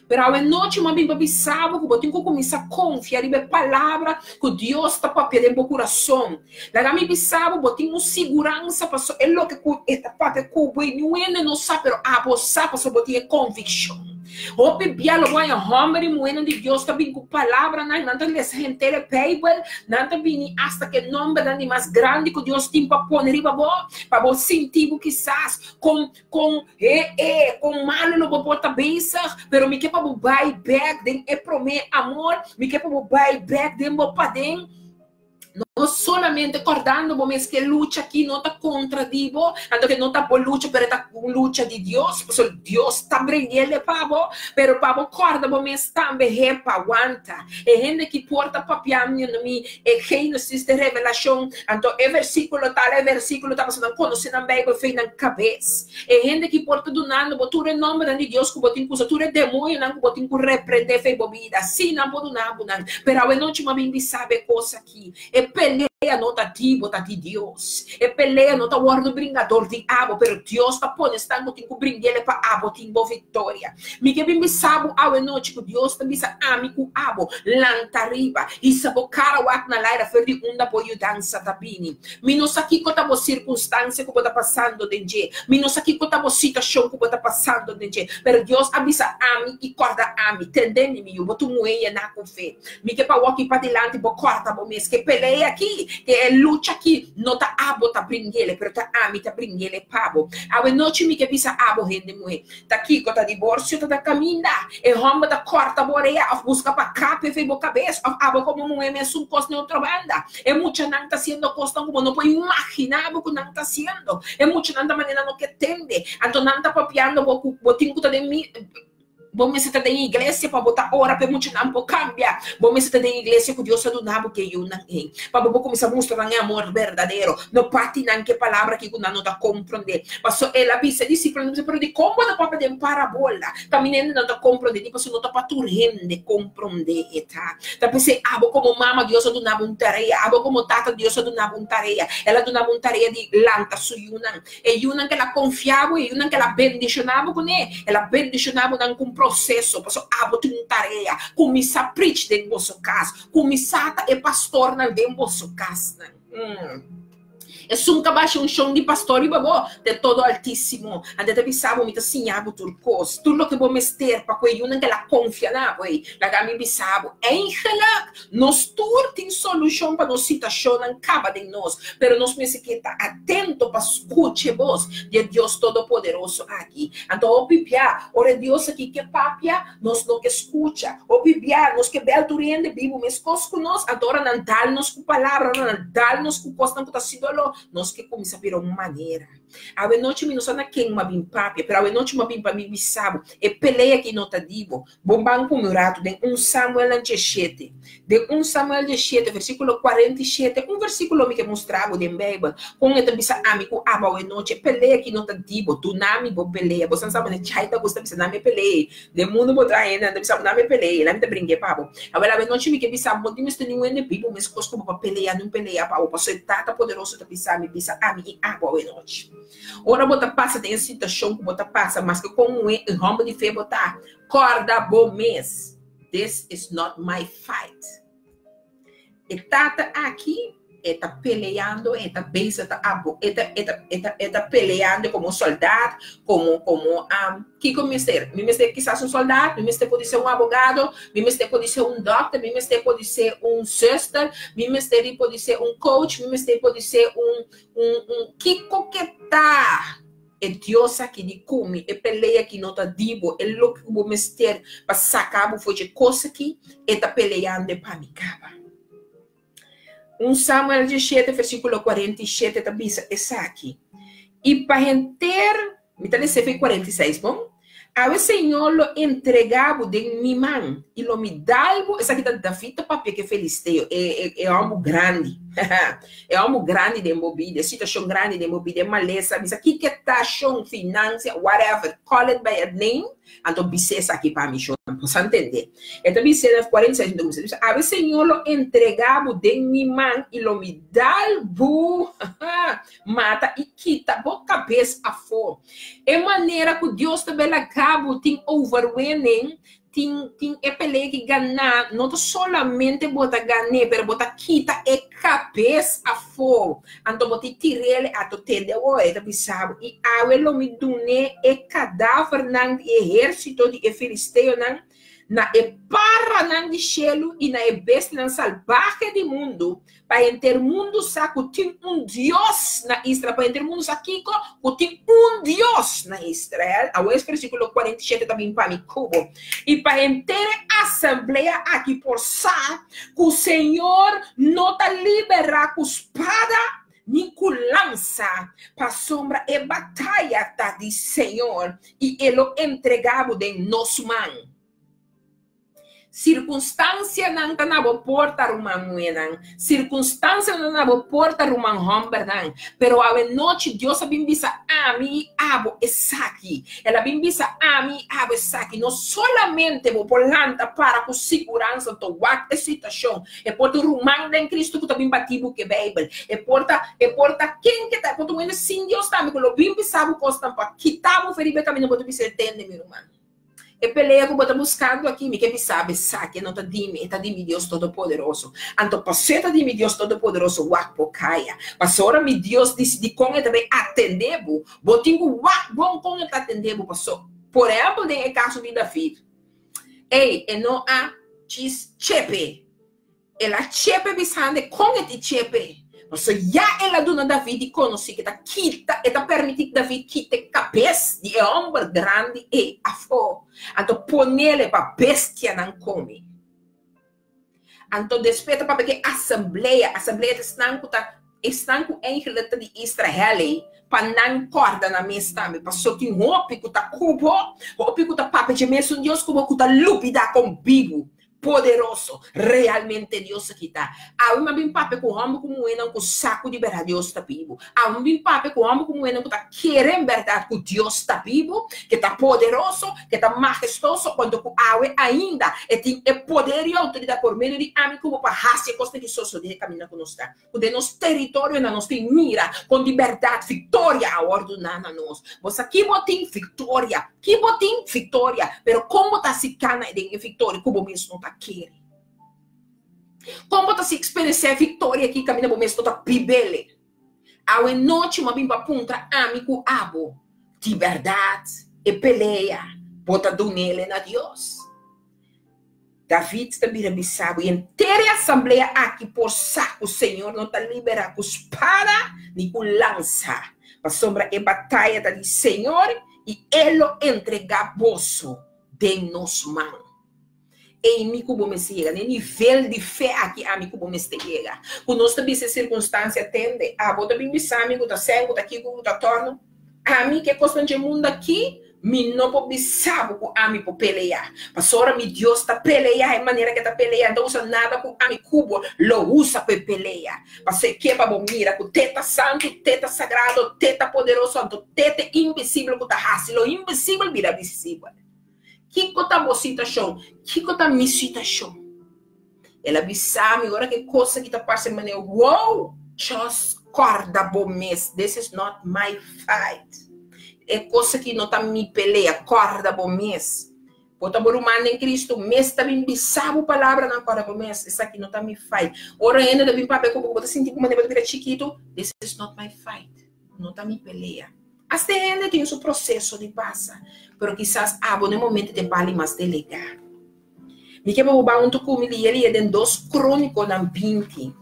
Pero awe nochi mi a bin pa bisa bo ku bo tin ku kuminsá konfia riba e palabra ku Dios ta papia den bo kurason. Laga mi bisa bo, bo tin un siguransa pasobra e loke ku e ta papia ku bo i niun hende no sa, pero abo sa pasobra bo tin e konvikshon. Hopi bia lo bo haña hòmber i muhénan di Dios ta bin ku palabranan, nan ta lesa henter e Beibel, nan ta bini asta ku e nòmbernan di mas grandi ku Dios tin pa pone riba bo, pa bo sinti bo kisas kon Kon he e, kon malu lo bo por ta bezig, pero mi ke pa bo bai bek den e promé amor, mi ke pa bo bai bek den bo paden. No solamente kòrdando bo mes ku e lucha aki no ta kontra di bo, anto ke no ta bo lucha, pero e ta un lucha di Dios, pasobra Dios ta bring'el e pa bo, pero pa bo kòrda bo mes tambe hepa, wanta. E hende ki por ta papia mi mi e Génesis te Revelashon, anto e versíkulo tal, e versíkulo tal, pasobra nan konosé nan Beibel fei nan kabes. E hende ki por ta dunando bo tur e nòmbernan di Dios ku bo tin ku usa, tur e demoñonan ku bo tin ku reprendé fei bo bida, sí, nan por duna bo nan. Pero awenochi mi a bin bisa bo e kos aki, e pelea no ta di bo, ta di Dios. E pelea no ta wòrdu bringa dor di abo, pero Dios ta pone esnan ku tin ku bring'el pa abo tin bo viktoria. Mi ke bin bisa bo awe nochi ku Dios ta bisa ami ku abo, Lanta riba, hisa bo kara wak na laira for di unda bo yudansa ta bini. Mi no sa kiko ta bo sirkunstansia ku bo ta pasando den dje. Mi no sa kiko ta bo situashon ku bo ta pasando den dje. Pero Dios a bisa ami i kòrda ami, Tende mi, mi yu, bo tur muhé yená ku fe. Mi ke pa wòk i padilanti bo kòrda bo mes ke pelea aki, ke e lucha aki no ta abo ta bring'el, pero ta ami ta bring'el pa bo. Awe nochi mi ke bisa abo, hende muhé, Ta kiko ta diborsio ta ta kaminda? E hòmber ta kòrta bo orea òf buska pa kapia fei bo kabes òf abo komo muhé mesun kos na e otro banda. E muchanan ta hasiendo kosnan ku bo no por imaginá bo ku nan ta hasiendo. E muchanan ta manera no ke tende. Anto nan ta papiando bo ku bo tin ku ta den mi. Bo mester ta den iglesia pa bo ta ora pa e muchanan por kambia. Bo mester ta den iglesia ku Dios a duna bo ku e yunan ei. Pa bo por kuminsá mustra nan e amor berdadero. No parti nan ku e palabra aki ku nan no ta komprondé. Pasobra el a bisa e disipelnan, Pero dikon bo ta papia den parabola? Kaminda hende no ta komprondé, di pasobra no ta pa tur hende komprondé e ta. Ta p'esei abo komo mama Dios a duna bo un tarea, abo komo tata Dios a duna bo un tarea. El a duna bo un tarea di lanta su yunan. E yunan ku el a konfia bo, e yunan ku el a bendishoná bo kuné, el a bendishoná bo nan ku un proseso, pasobra abo tin un tarea. Kuminsá preach den boso kas. Kuminsá ta e pastornan den boso kasnan. Esun ka basha unshon di pastor riba bo, ta e Todo Altísimo. Anto e ta bisa bo, Mi ta siña bo tur kos, tur loke bo mester pa ku e yunan ku el a konfia na bo ei. Laga mi bisa bo, Eigenlijk, nos tur tin solushon pa nos situashonnan kaba den nos, pero nos mester ke ta atento pa skucha e bos di e Dios Todopoderoso aki. Anto hopi bia, ora e Dios aki ke papia, nos no ke skucha. Hopi bia, nos ke bel tur hende bibu meskos ku nos, anto ora nan dal nos ku palabra, ora nan dal nos ku kosnan ku ta hasi doló, nos ke kuminsá bira un manera. Awe nochi mi no sa na ken mi a bin papia, pero awe nochi mi a bin pa mi bisa bo, e pelea aki no ta di bo. Bo ban ku mi un ratu den un Samuelnan diesshete. Den un Samuel diesshete, versíkulo 47, un versíkulo mi ke mustra bo den Beibel, kon e ta bisa ami ku abo awe nochi, e pelea ki no ta di bo, duna mi bo pelea. Bo san sa manera Chai ta gusta bisa, Nami e pelea ei. Den mundu bo traha hende, nan ta bisa bo, Nami e pelea ei, nami ta bring'é pa bo. Awel, awe nochi mi ke bisa bo, bo tin mester niun hende bibu meskos ku bo pa pelea, niun pelea pa bo, pasobra e Tata poderoso ta bisa mi, bisa ami i abo awe nochi. Ora bo ta pasa den e situashon ku bo ta pasa, maske kon muhé i hòmber di fe bo ta, kòrda bo mes, This is not my fight. E tata aki, e ta peleando, e ta bezig ta abo, e ta, e ta, e ta, e ta peleando komo sòldat, komo, komo, kiko mi mester? Mi mester kisas un sòldat, mi mester pudi ser un abogado, mi mester pudi ser un dòkter, mi mester pudi ser un zuster, mi mester pudi ser un coach, mi mester pudi ser un, Un un kiko ke ta e Dios aki di ku mi, e pelea ki no ta di bo, e loke ku bo mester pa saka bo for dje kos aki, e ta peleando pa mi kaba. Un Samuel 17 versíkulo 47 ta bisa esaki, I pa henter, mi ta lesa e 46 bon? Awe Señor lo entregá bo den mi man, i lo mi dal bo, esaki ta David ta papia ku e filisteo, e e hòmber grandi, e hòmber grandi den bo bida, e situashon grandi den bo bida, e malesa, bisa kiko ta, shon, finansia, whatever, call it by a name, anto bis'é esaki pa mi, shon, bo sa ntendé. E ta bis'é na 46, mi ta bisa, awe Señor lo entregá bo den mi man, i lo mi dal bo, mata i kita bo kabes afó. E manera ku Dios ta bela gabo tin overwinning, tin tin e pelea ki ganá, no ta solamente bo ta gané, pero bo ta kita e kabes afó. Anto bo tin tir'el ato tende awor, e ta bisa bo, i awe lo mi dun'é e kadavernan di e ehérsito di e filisteonan na e paranan di shelu i na e bestianan salbahe di mundu, Pa henter mundu sa ku tin un Dios na Israel. Pa henter mundu sa kiko? Ku tin un Dios na Israel. Awor es versíkulo 47 ta bin pa mi ku bo. I pa henter e asamblea aki por sa ku Señor no ta liberá ku spada ni ku lansa, pasobra e bataya ta di Señor i e lo entregá bo den nos man. Sirkunstansianan ta na bo porta, ruman muhénan. Sirkunstansianan ta na bo porta, ruman hòmbernan. Pero awe nochi Dios a bin bisa ami i abo esaki. El a bin bisa ami i abo esaki. No solamente bo por lanta para ku siguransa to wak e situashon. E por ta un ruman den Kristu ku ta bin bati bo ku e Beibel. E por ta, e por ta ken ke ta, e por ta un hende sin Dios tambe ku lo bin bisa bo kosnan pa kita bo for riba e kaminda bo ta bisa e tende, mi ruman. E pelea ku bo ta buskando aki, mi ke bisa bo esaki, e no ta di mi, e ta di mi Dios Todopoderoso. Anto pasó e ta di mi Dios Todopoderoso, wak bo kaya. Pasó ora mi Dios disidí kon e ta bai atendé bo, bo tin ku wak bon kon e ta atendé bo. Pasó, por ehèmpel den e kaso di David, ey, e no a djis chepe. El a chepe bisande kon e tin chepe. Pasobra ya el a duna David di konosí ku e ta kita, e ta permití David kita e kabes di e hòmber grandi ei afó, anto ponele pa bestianan kome. Anto despues ta papia ku e asamblea, asamblea ta esnan ku ta, esnan ku eigenlijk ta di Israel ei. Pa nan kòrda nan mes tambe, pasobra tin hopi ku ta ku bo, hopi ku ta papia dje mesun Dios ku bo, ku ta lubidá kon bibu, poderoso, realmente Dios aki ta. Awe mi a bin papia ku hòmber ku muhénan ku sa ku di bèrdat Dios ta bibu. Awe mi bin papia ku hòmber ku muhénan ku ta kere en bèrdat ku Dios ta bibu, ke ta poderoso, ke ta mahestoso, kuanto ku awe ainda e tin e poder i outoridat por medio di ami ku bo pa hasi e kosnan ki sosodé e kaminda ku nos ta. Ku den nos teritorionan nos tin mira kon di bèrdat viktoria a wòrdu duna na nos. Bo sa ki bo tin? Viktoria. Ki bo tin? Viktoria. Pero kon bo ta hasi kana den e viktoria ku bo mes no ta kere? Kon bo ta hasi eksperensiá e viktoria aki kaminda bo mes no ta bib'el? Awe nochi mi a bin pa puntra ami ku abo, di bèrdat e pelea bo ta dun'el na Dios? David ta bira bisa bo, i henter e asamblea aki por sa ku señor no ta liberá ku spada ni ku lansa, pasobra e bataya ta di señor i e lo entregá boso den nos man. Ei mi ku bo mester yega, na e nivel di fe aki ami ku bo mester yega, ku nos ta bisa e sirkunstansia tende, abo ta bin bisa mi ku ta sèn, ku ta kiko, ku ta tòrnu. Ami ke kosnan dje mundu aki, mi no por bisa bo ku ami por pelea. Pasobra mi Dios ta pelea e manera ke ta pelea, no ta usa nada ku ami ku bo lo usa pa e pelea. Pasobra e ke pa bo mira ku te ta santu, te ta sagrado, te ta poderoso, anto te ta invisibel ku ta hasi lo invisibel bira visibel. Kiko ta bo situashon? Kiko ta mi situashon? El a bisa mi ora ke kos aki ta parse manera wow, just kòrda bo mes, this is not my fight. E kos aki no ta mi pelea, kòrda bo mes. Bo ta bo ruman den Kristu mes ta bin bisa bo palabranan, kòrda bo mes, esaki no ta mi fight. Ora hende ta bin papia ku bo, bo ta sinti ku manera bo ta bira chikitu, this is not my fight, no ta mi pelea. Asta e hende tin su proseso di pasa, pero kisas abo na e momento ta e bali mas delegá. Mi ke pa bo bai huntu ku mi lia lia den Dos Krónikonan 20.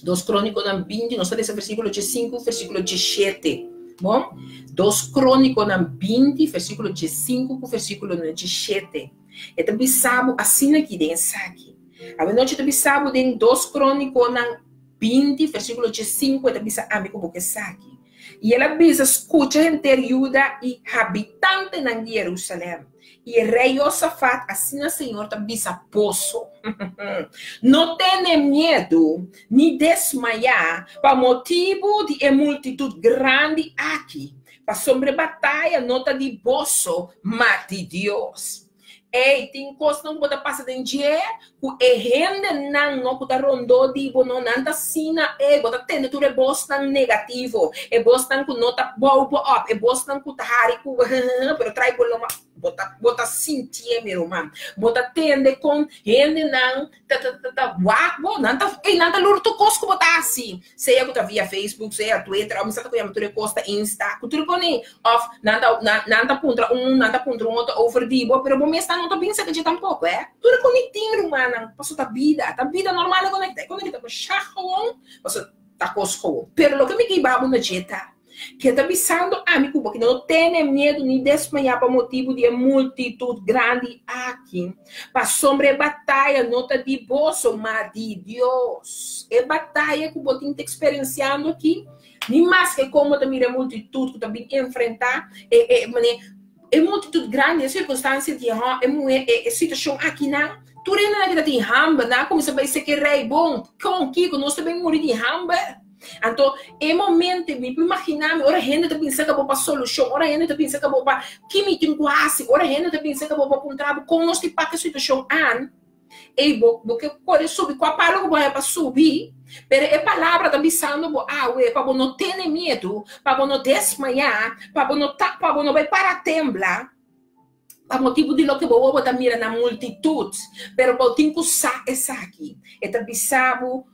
Dos Krónikonan 20, nos ta lesa versíkulo 5, versíkulo 7. Bon? Dos Krónikonan 20, versíkulo 5 ku versíkulo 7. E ta bisa bo asina aki den esaki. Awenochi ta bisa bo den Dos Krónikonan 20, versíkulo 5, e ta bisa ami ku bo ke esaki. I el a bisa, Skucha henter Juda i habitantenan di Jerusalèm, i e rei Josafat, asina señor ta bisa boso, No tene miedu ni desmayá pa motibu di e multitut grandi aki, pasobra e bataya no ta di boso, ma di Dios. Ey, tin kosnan ku bo ta pasa den dje ku e hendenan no ku ta rondó di bo no, nan ta asina, ey, bo ta tende tur e bosnan negativo, e bosnan ku no ta bou bo op, e bosnan ku ta hari ku bo, pero trai bo loma, bo ta, bo ta sintié mi ruman. Bo ta tende kon hendenan ta, ta, ta, ta wak bo, nan ta, ey, nan ta lur tur kos ku bo ta hasi, sea ku ta via Facebook, sea Twitter, of mi sa ta ku yama tur e kos ta Insta, ku tur kos ei. Of nan ta nan nan ta puntra un nan ta puntra un otro over di bo, pero bo mes nan no ta bin saka dje tampoco eh. Tur e connecting rumannan, paso ta bida, ta bida normal e conecta, e conecta ta masha gewoon, paso ta cos gewoon. Pero loke mi ke hiba bo na dje ta, ke ta bisando ami cu bo ki no tene miedu ni desmaya pa motibu di e multitud grandi aki, pasobra e bataya no ta di boso, ma di Dios. E bataya cu bo tin ta experenciando aki, Ni maske kon bo ta mira e multitut ku ta bin enfrentá e e mane e multitut grandi, e sirkunstansia di e e muhé e e situashon akinan, tur hendenan ki ta tin hamber, nan a kuminsá bai seke rei, Bon, kon, kiko, nos ta bin muri di hamber? Anto, e momento, mi por imaginá mi, ora hende ta bin saka bo pa solushon, ora hende ta bin saka bo pa ki mi tin ku hasi, ora hende ta bin saka bo pa puntra bo kon nos tin pak e situashon an, Ey, bo, bo ke kore subi, kua palo ku bo haña pa subi? Pero e palabra ta bisando bo awe pa bo no tene miedu, pa bo no desmayá, pa bo no ta, pa bo no bai para tembla, pa motibu di loke bo wowo ta mira na multitut. Pero bo tin ku sa esaki. E ta bisa bo,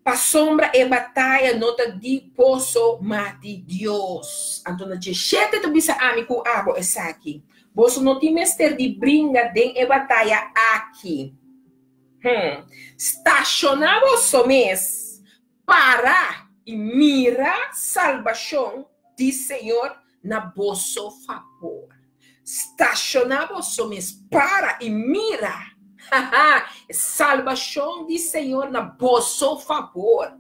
Pasobra e bataya no ta di boso, ma di Dios. Anto na djeshete ta bisa ami ku abo esaki, Boso no tin mester di bringa den e bataya aki. Hm. Stashoná boso mes, para i mira salbashon di Señor na boso fabor. Stashoná boso mes, para i mira, haha, e salbashon di Señor na boso fabor.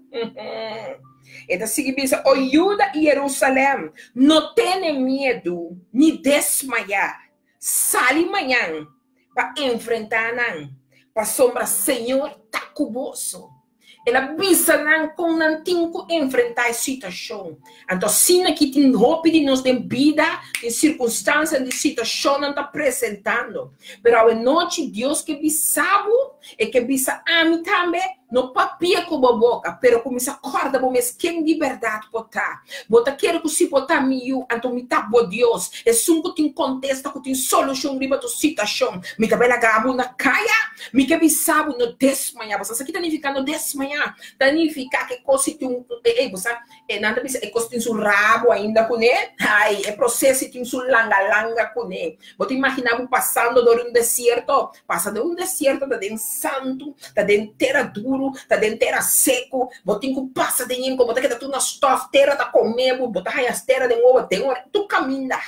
E ta sigui bisa, O Juda i Jerusalèm, no tene miedu ni desmayá. Sali mañan pa enfrentá nan, pasobra Señor ta ku boso. El a bisa nan kon nan tin ku enfrentá e situashon. Anto asina ki tin hopi di nos den bida, tin sirkunstansianan di situashonnan ta presentando. Pero awenochi Dios ke bisa bo, e ke bisa ami tambe, no papia ku bo boka, pero kuminsá kòrda bo mes ken di bèrdat bo ta. Bo ta kere ku si bo ta mi yu, anto mi ta bo Dios, esun ku tin kontesta, ku tin solushon riba tur situashon. Mi ta bai laga bo na kaya? Mi ke bisa bo no desmayá. Bo sa sa ki ta nifiká no desmayá? Ta nifiká ku e kos si tin un, ey, bo sa, e nan ta bisa e kos tin su rabo ainda kuné. Ay, e proses si tin su langa-langa kuné. Bo ta imaginá bo pasando dor di un desierto? Pasa den un desierto ta den santu, ta den tera duru, ta den tera seku. Bo tin ku pasa den yen ku bo ta keda tur na stòf, tera ta kome bo, bo ta haña tera den wowo, den ora, tur kaminda.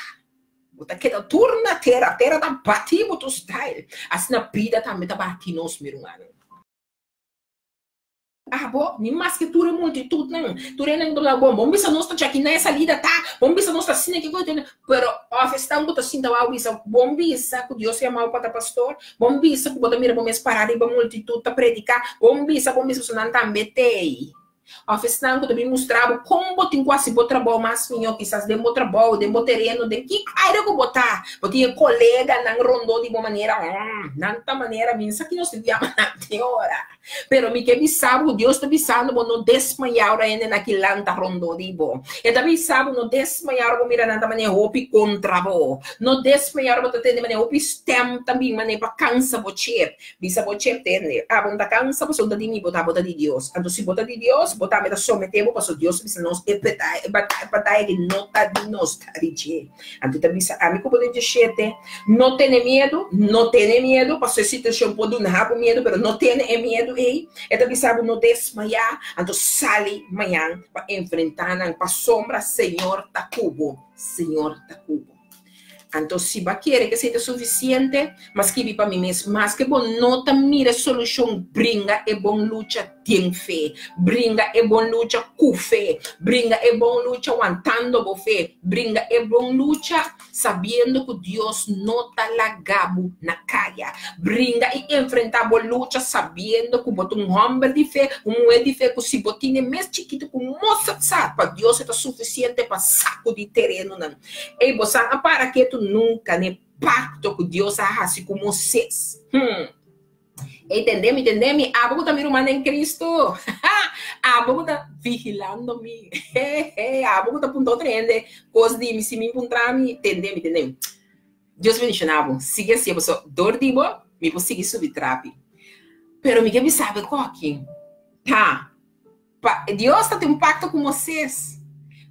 Bo ta keda tur na tera, tera ta bati bo tur style. Asina bida tambe ta bati nos, mi rumannan. Abo, ni maske tur e multitudnan, tur e nan ta bon, bon bisa nos ta djaki na e salida ta, bon bisa nos ta asina ki koe, pero of esnan ku ta sinta wou bisa, bon bisa ku Dios yamau pa ta pastor, bon bisa ku bo ta mira bo mes pará riba multitud ta prediká, bon bisa, bon bisa pasobra nan tambe t'ei. Of esnan ku ta bin mustra bo kon bo tin ku hasi bo trabou mas mihó, kisas den bo trabou, den bo tereno, den ki área ku bo ta. Bo tin e koleganan rondó di bo manera, nan ta manera mi no sa ki nos tin ku yama nan te ora. Pero mi ke bisa bo ku Dios ta bisando bo no desmayá ora hende na kilan ta rondó di bo. E ta bisa bo no desmayá ora bo mira nan ta manera hopi kontra bo. No desmayá ora bo ta tende manera hopi stèm ta bin manera pa kansa bo chep. Bisa bo chep tende, abo no ta cansa pasobra ta di mi, bo ta bo ta di Dios. Anto si bo ta di Dios, bo tambe ta somete bo pasobra Dios ta bisa nos e bataya aki no ta di nos, ta di dje. Anto e ta bisa ami ku bo den djeshete, no tene miedu, no tene miedu, pasobra e situacion por duna bo miedu, pero no tene e miedu ei. E ta bisa bo no desmaya, anto sali mañan pa enfrenta nan, pasobra Señor ta ku bo, Señor ta ku bo. Anto si bo a kere ku esei ta sufisiente, m'a skibi pa mi mes, maske bo no ta mira e solushon, bringa e bon lucha den fe, bringa e bon lucha ku fe, bringa e bon lucha wantando bo fe, bringa e bon lucha sabiendo ku Dios no ta laga bo na kaya, bringa i enfrenta bo lucha sabiendo ku bo ta un hòmber di fe, un muhé di fe ku si bo tine mes chikitu ku mosa sa, pa Dios e ta sufisiente pa sakudí terenonan. Ey, bo sa a para ketu nunca n'e pacto cu Dios a haci cu Moisés. Hmm. Ey, tende mi, tende mi, abo cu ta mi ruman den Cristo. Abo cu ta vigilando mi. He, abo cu ta punta otro hende cos di mi, si mi puntra mi, tende mi, tende mi. Dios bendiciona bo. Sigui así, pasobra dor di bo, mi por sigui subi trapi. Pero mi ke bisa bo koki. Ta. Pa, Dios ta tin un pakto ku Moisés.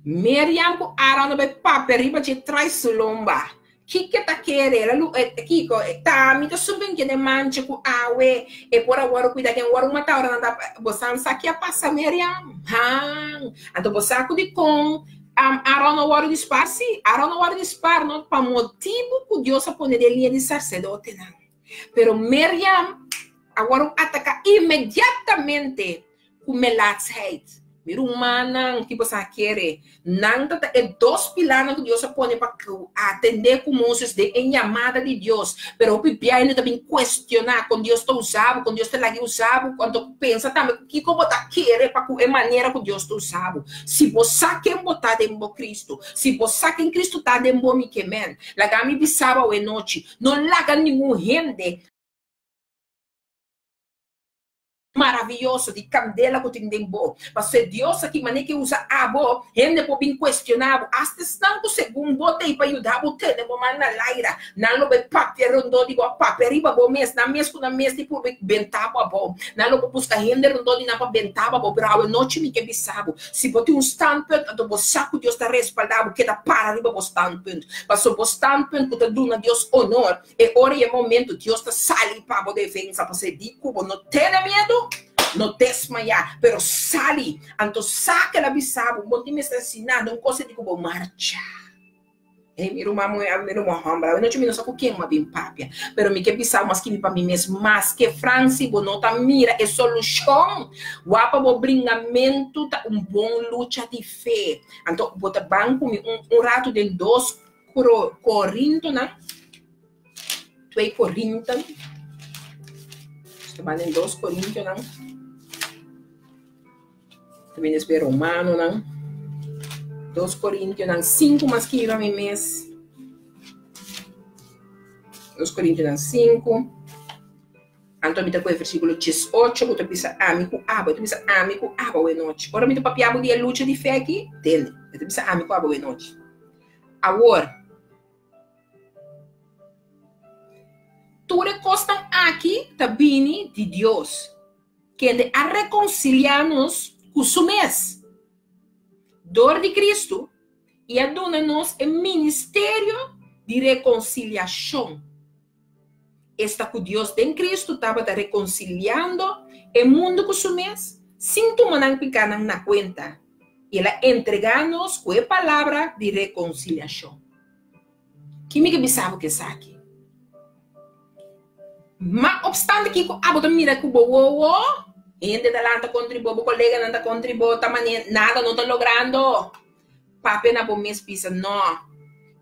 Miriam ku Aaron a bai papia riba dje trai su lomba. Kiko ta kere? El a lu, e, kiko? Ta mi ta suben kende mancha ku awe. E por a wòrdu kuida ken wòrdu matá ora nan ta, bo sa sa ki a pasa Miriam? Han. Anto bo sa ku dikon um, Aaron a wòrdu di spar? Sí, Aaron a wòrdu di spar no pa motibu ku Dios a pone den liña di sarsedotenan. Pero Miriam a wòrdu ataká inmediatamente ku melaatsheid. Mi rumannan, ki boso a kere? Nan ta ta e dos pilarnan ku Dios a pone pa atendé ku Moses den e yamada di Dios. Pero hopi bia hende ta bin kuestioná kon Dios ta usa bo, kon Dios ta lag'é usa bo. Anto pensa tambe ku kiko bo ta kere pa ku e manera ku Dios ta usa bo. Si bo sa ken bo ta den bo Kristu, si bo sa ken Kristu ta den bo, mi ke men. Laga mi bisa bo awe nochi, no laga ningun hende. Maraviyoso di kandela ku tin den bo. Pasobra e Dios aki manera ke usa abo, hende por bin kuestioná bo. Asta esnan ku segun bo ta ei pa yuda bo tene bo man na laira, nan lo bai papia rondó di bo, papia riba bo mes, nan mes ku nan mes di purba benta bo abou. Nan lo por buska hende rondó di nan pa benta bo abou. Pero awe nochi mi ke bisa bo, si bo tin un standpunt, anto bo sa ku Dios ta respaldá bo, keda para riba bo standpunt. Pasobra bo standpunt ku ta duna Dios onor, E ora i e momento Dios ta sali pa bo defensa, pasobra e di ku bo no tene miedu, no desmayá, pero sali. Anto sa ku el a bisa bo, bo no tin mester hasi nada, un kos e di ku bo marcha. Hey, mi ruman muhé, mi ruman hòmber, awe nochi mi no sa ku ken mi a bin papia, pero mi ke bisa bo, mi a skibi pa mi mes, maske Franci bo no ta mira e solushon, wak pa bo bringamentu ta un bon lucha di fe. Anto bo ta ban ku mi un un ratu den dos Korintonan, twee Korinten, nos ta ban den dos Korintonan. Ta bini despues Romanonan, dos Korintionan sinku mas kiba mi mes. Dos Korintionan sinku. Anto mi ta kohe versíkulo diesocho ku ta bisa ami ku abo. E ta bisa ami ku abo awe nochi. Ora mi ta papia bo di e lucha di fe aki, tende. E ta bisa ami ku abo awe nochi. Awor, tur e kosnan aki ta bini di Dios. Kende a rekonsiliá nos ku su mes dor di Kristu i a duna nos e ministerio di rekonsiliashon, esta ku Dios den Kristu tabata rekonsiliando e mundu ku su mes sin tuma nan pikánan na kuenta, i el a entregá nos ku e palabra di rekonsiliashon. Ki mi ke bisa bo ku esaki? Ma opstante kiko abo ta mira ku bo wowo, hende ta lanta kontra bo, bo koleganan ta kontra bo, ta manera nada no ta logrando. Papia na bo mes bisa, No,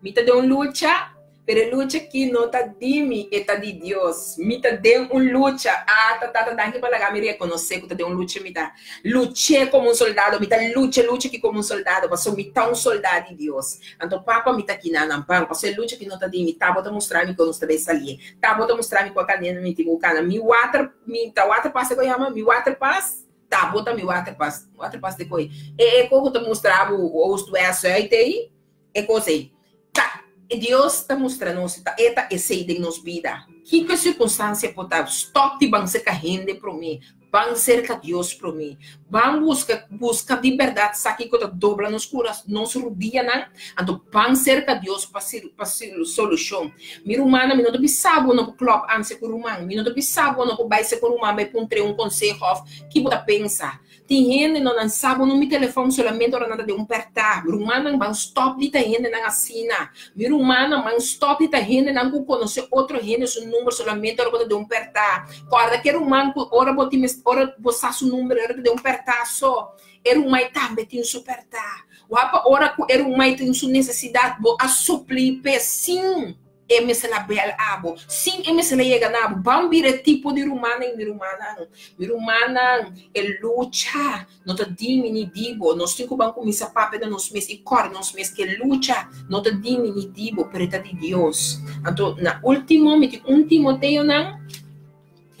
mi ta den un lucha, pero e lucha aki no ta di mi, e ta di Dios. Mi ta den un lucha. Ah, ta Tata, danki pa laga mi rekonosé ku ta den un lucha mi ta. Luch'é komo un soldado, mi ta lucha e lucha aki komo un soldado, pasobra mi ta un soldá di Dios. Anto papa mi ta kina nan ban, pasobra e lucha ki no ta di mi, ta bo ta mustra mi kon nos ta bay salié, ta bo ta mustra mi kua kanena mi tin ku kana, mi water, mi ta water pas e ku yama, mi water pas, ta bo ta mi water pas, water pas di koi, e e ko ku ta mustra bo oost west zuid ei, e kos ei. Ta Dios ta mustra nos, ta e ta esei den nos bida. Kiko e sirkunstansia por ta, stòp di ban serka hende promé, Ban serka Dios promé. Ban buska, buska di bèrdat sa kiko ta dobla nos kuras, nos rudianan. Anto ban serka Dios pa pa solushon. Mi rumannan, mi no ta bisa bo no por klòp ansia ku ruman. Mi no ta bisa bo no por bai serka un ruman bai puntr'é un konseho òf ki bo ta pensa. Tin hende no nan sa bo number di telefòn solamente ora nan ta den un pèrtá. Rumannan, ban stòp di ta hendenan asina. Mi rumannan, ban stòp di ta hendenan ku konosé otro hende su number solamente ora bo ta den un pèrtá. Kòrda ku e ruman ku ora bo tin mes ora bo sa su number ora ta den un pèrtá so, e ruman tambe tin su pèrtá. Wak pa ora ku e ruman tin su nesesidat bo a suplí p'e sin e mester a bèl abo, sin e mester a yega na abo. Ban bira e tipo di rumannan i mi rumannan. Mi rumannan, e lucha no ta di mi ni di bo. Nos tin ku ban kuminsá papia na nos mes i kòrda nos mes ku e lucha no ta di mi ni di bo, pero e ta di Dios. Anto, na último, mi tin un Timoteonan,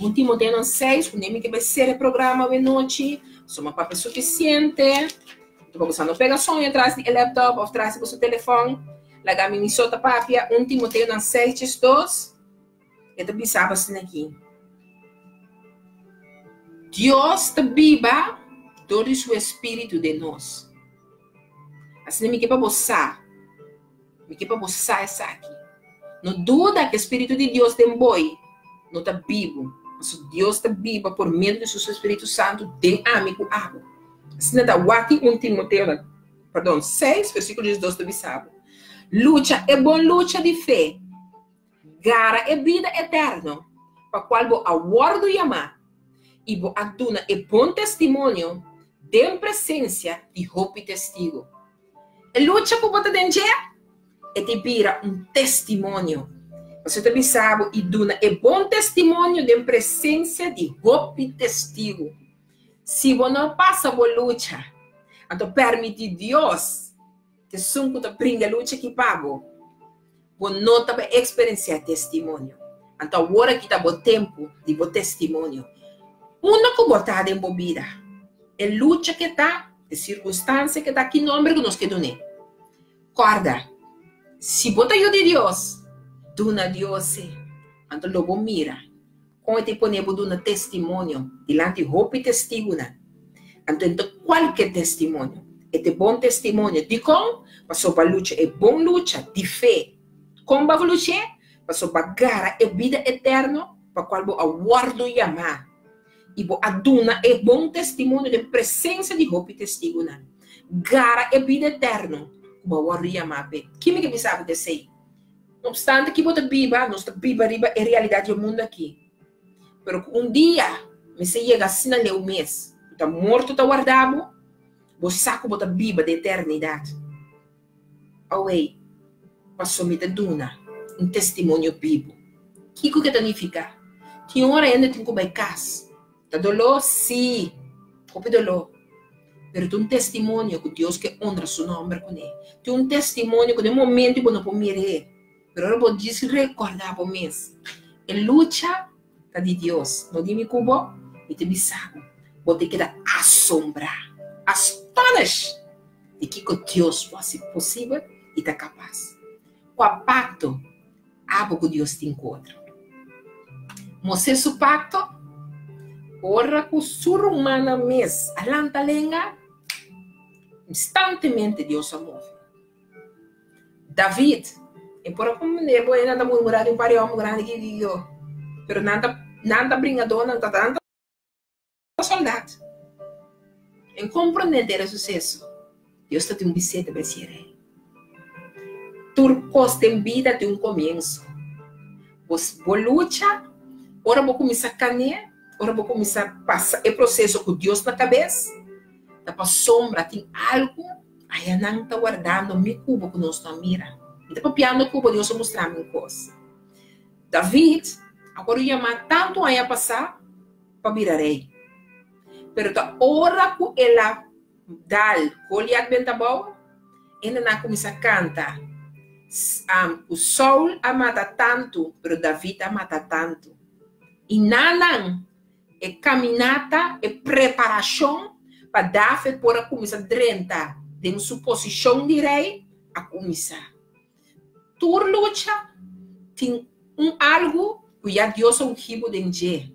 un Timoteonan seis, ku mi ke bai sera e programa awe nochi. Suma papia sufisiente. Anto pa boso no pega soño tras di e laptop òf tras di boso telefòn, laga mi mi so ta papia. Un Timoteonan seis diesdos, e ta bisa bo asina aki. Dios ta biba dor di su espíritu den nos. Asina mi ke pa bo sa, mi ke pa bo sa esaki. No duda ku e spiritu di Dios den boi no ta bibu, pasobra Dios ta biba por medio di su spiritu santu den ami ku abo. Asina ta wak un Timoteo na, pardon, seis versíkulo diesdos ta bisa bo, Lucha e bon lucha di fe. Gara e bida eterno pa cual bo a wordo yamá i bo a duna e bon testimonio den presencia di hopi testigo. E lucha cu bo ta den dje, e ta bira un testimonio. Pasobra e ta bisa bo i duna e bon testimonio den presencia di hopi testigo. Si bo no pasa bo lucha, anto permiti Dios, Esun ku ta bringa lucha aki pa bo, bo no ta bai eksperensiá testimonio. Anto awor aki ta bo tempu di bo testimonio. Unda ku bo ta den bo bida, e lucha ke ta, e sirkunstansia ke ta, ki nomber ku nos ke dun'é? Kòrda, si bo ta yu di Dios, duna Dios e, anto lo bo mira kon e ta pone bo duna testimonio dilanti hopi testigunan. Anto e no ta kualke testimonio, e ta e bon testimonio. Dikon? Pasobra bo a lucha e bon lucha di fe. Kon bo a luch'é? Pasobra bo a gara e bida eterno pa kual bo a wòrdu yamá, i bo a duna e bon testimonio den presensia di hopi testigunan. Gara e bida eterno. ku bo a wòrdu yamá p'e. Ki mi ke bisa bo ku esei? No opstante ki bo ta biba, nos ta biba riba e realidat di e mundu akí. Pero ku un dia mester yega asina leu mes ku ta morto ta warda bo, bo sa ku bo ta biba den eternidat. Awei, pasobra mi ta duna un testimonio bibu. Kiko ke ta nifiká? Tin ora hende tin ku bai kas. Ta doló? Sí, hopi doló. Pero ta un testimonio ku Dios ke onra su nòmber kuné. Tin un testimonio ku den momento bo no por mir'é, pero ora bo djis rekòrdá bo mes, e lucha ta di Dios, no di mi ku bo, mi ta bisa bo, bo ta keda asombrá, astonished, di kiko Dios por hasi posibel i ta kapas. Kua pakto Abo ku Dios tin ku otro. Moisés su pakto, ora ku su rumannan mes a lanta lenga, instantemente Dios a move. David, e por a komprendé bo, e nan ta murmurá di un par di hòmber grandi ki ki yo, pero nan ta nan ta bringadónan, ta nan ta soldat. En komprendé e suseso, Dios ta tin un biseta pa e sier ei. Tur kos den bida tin un komienso. Bo bo lucha, ora bo kuminsá kané, ora bo kuminsá pasa e proseso ku Dios na kabes, ta pasobra tin algu ayanan ta wardando mi ku bo ku nos no a mira. Mi ta papiando ku bo, Dios a mustra mi un kos. David a wòrdu yamá tantu aña pasá pa bira rei. Pero ta ora ku el a dal Goliat benta abou, hende nan a kuminsá kanta, Ku Saul a mata tantu, pero David a mata tantu. I nanan e kaminata, e preparashon pa David por a kuminsá drenta den su posishon di rei a kuminsá. Tur lucha tin un algu ku ya Dios a ungi bo den dje.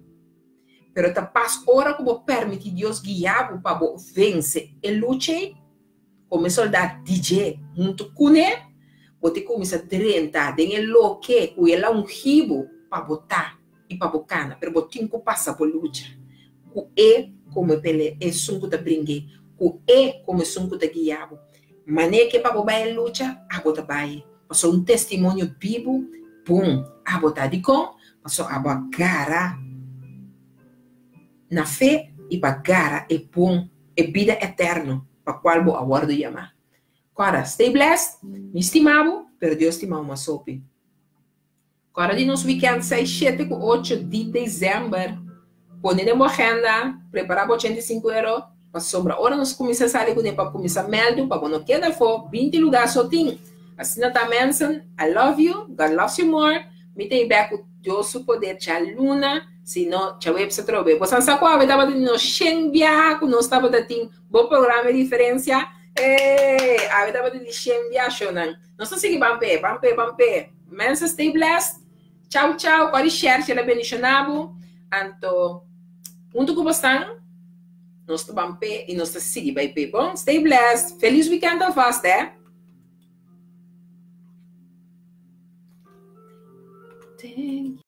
Pero ta pas ora ku bo permití Dios guia bo pa bo vense e lucha ei, komo e sòldat di dje huntu kuné, bo ta kuminsá drenta den e loke ku el a ungi bo pa bo ta i pa bo kana. Pero bo tin ku pasa bo lucha ku e komo e pele esun ku ta bring'é, ku e komo esun ku ta guia bo. Manera ke pa bo bai e lucha, abo ta bai. Pasobra un testimonio bibu bon abo ta. Dikon? Pasobra abo a gara na fe i pa gara e bon, e bida eterno pa kual bo a wòrdu yamá. Kòrda, stay blessed, mi stima bo, pero Dios stima bo mas hopi. Kòrda di nos wikènt seis, shete ku ocho di desèmber. Pone den bo agenda, prepará bo 85 euro, pasobra ora nos kuminsá sali kuné pa kuminsá mèldu pa bo no keda afó, 20 lugá so tin. Asina ta mensen, I love you, God loves you more, mi ta ei bèk ku Dios su poder djaluna, si no djaweps atrobe. Bo san sa ku awe tabata di nos shen biaha ku nos tabata tin bo programa e diferensia? Eeee! Awe tabata di shen biaha shownan. Nos ta sigui ban p'e, ban p'e, ban p'e. Mensen stay blessed. Chau chau, kòri share si el a bendishoná bo. Anto huntu ku bosnan nos ta ban p'e i nos ta sigui bai p'e. Bon, stay blessed. Felis weekend alvast eh. Thank you.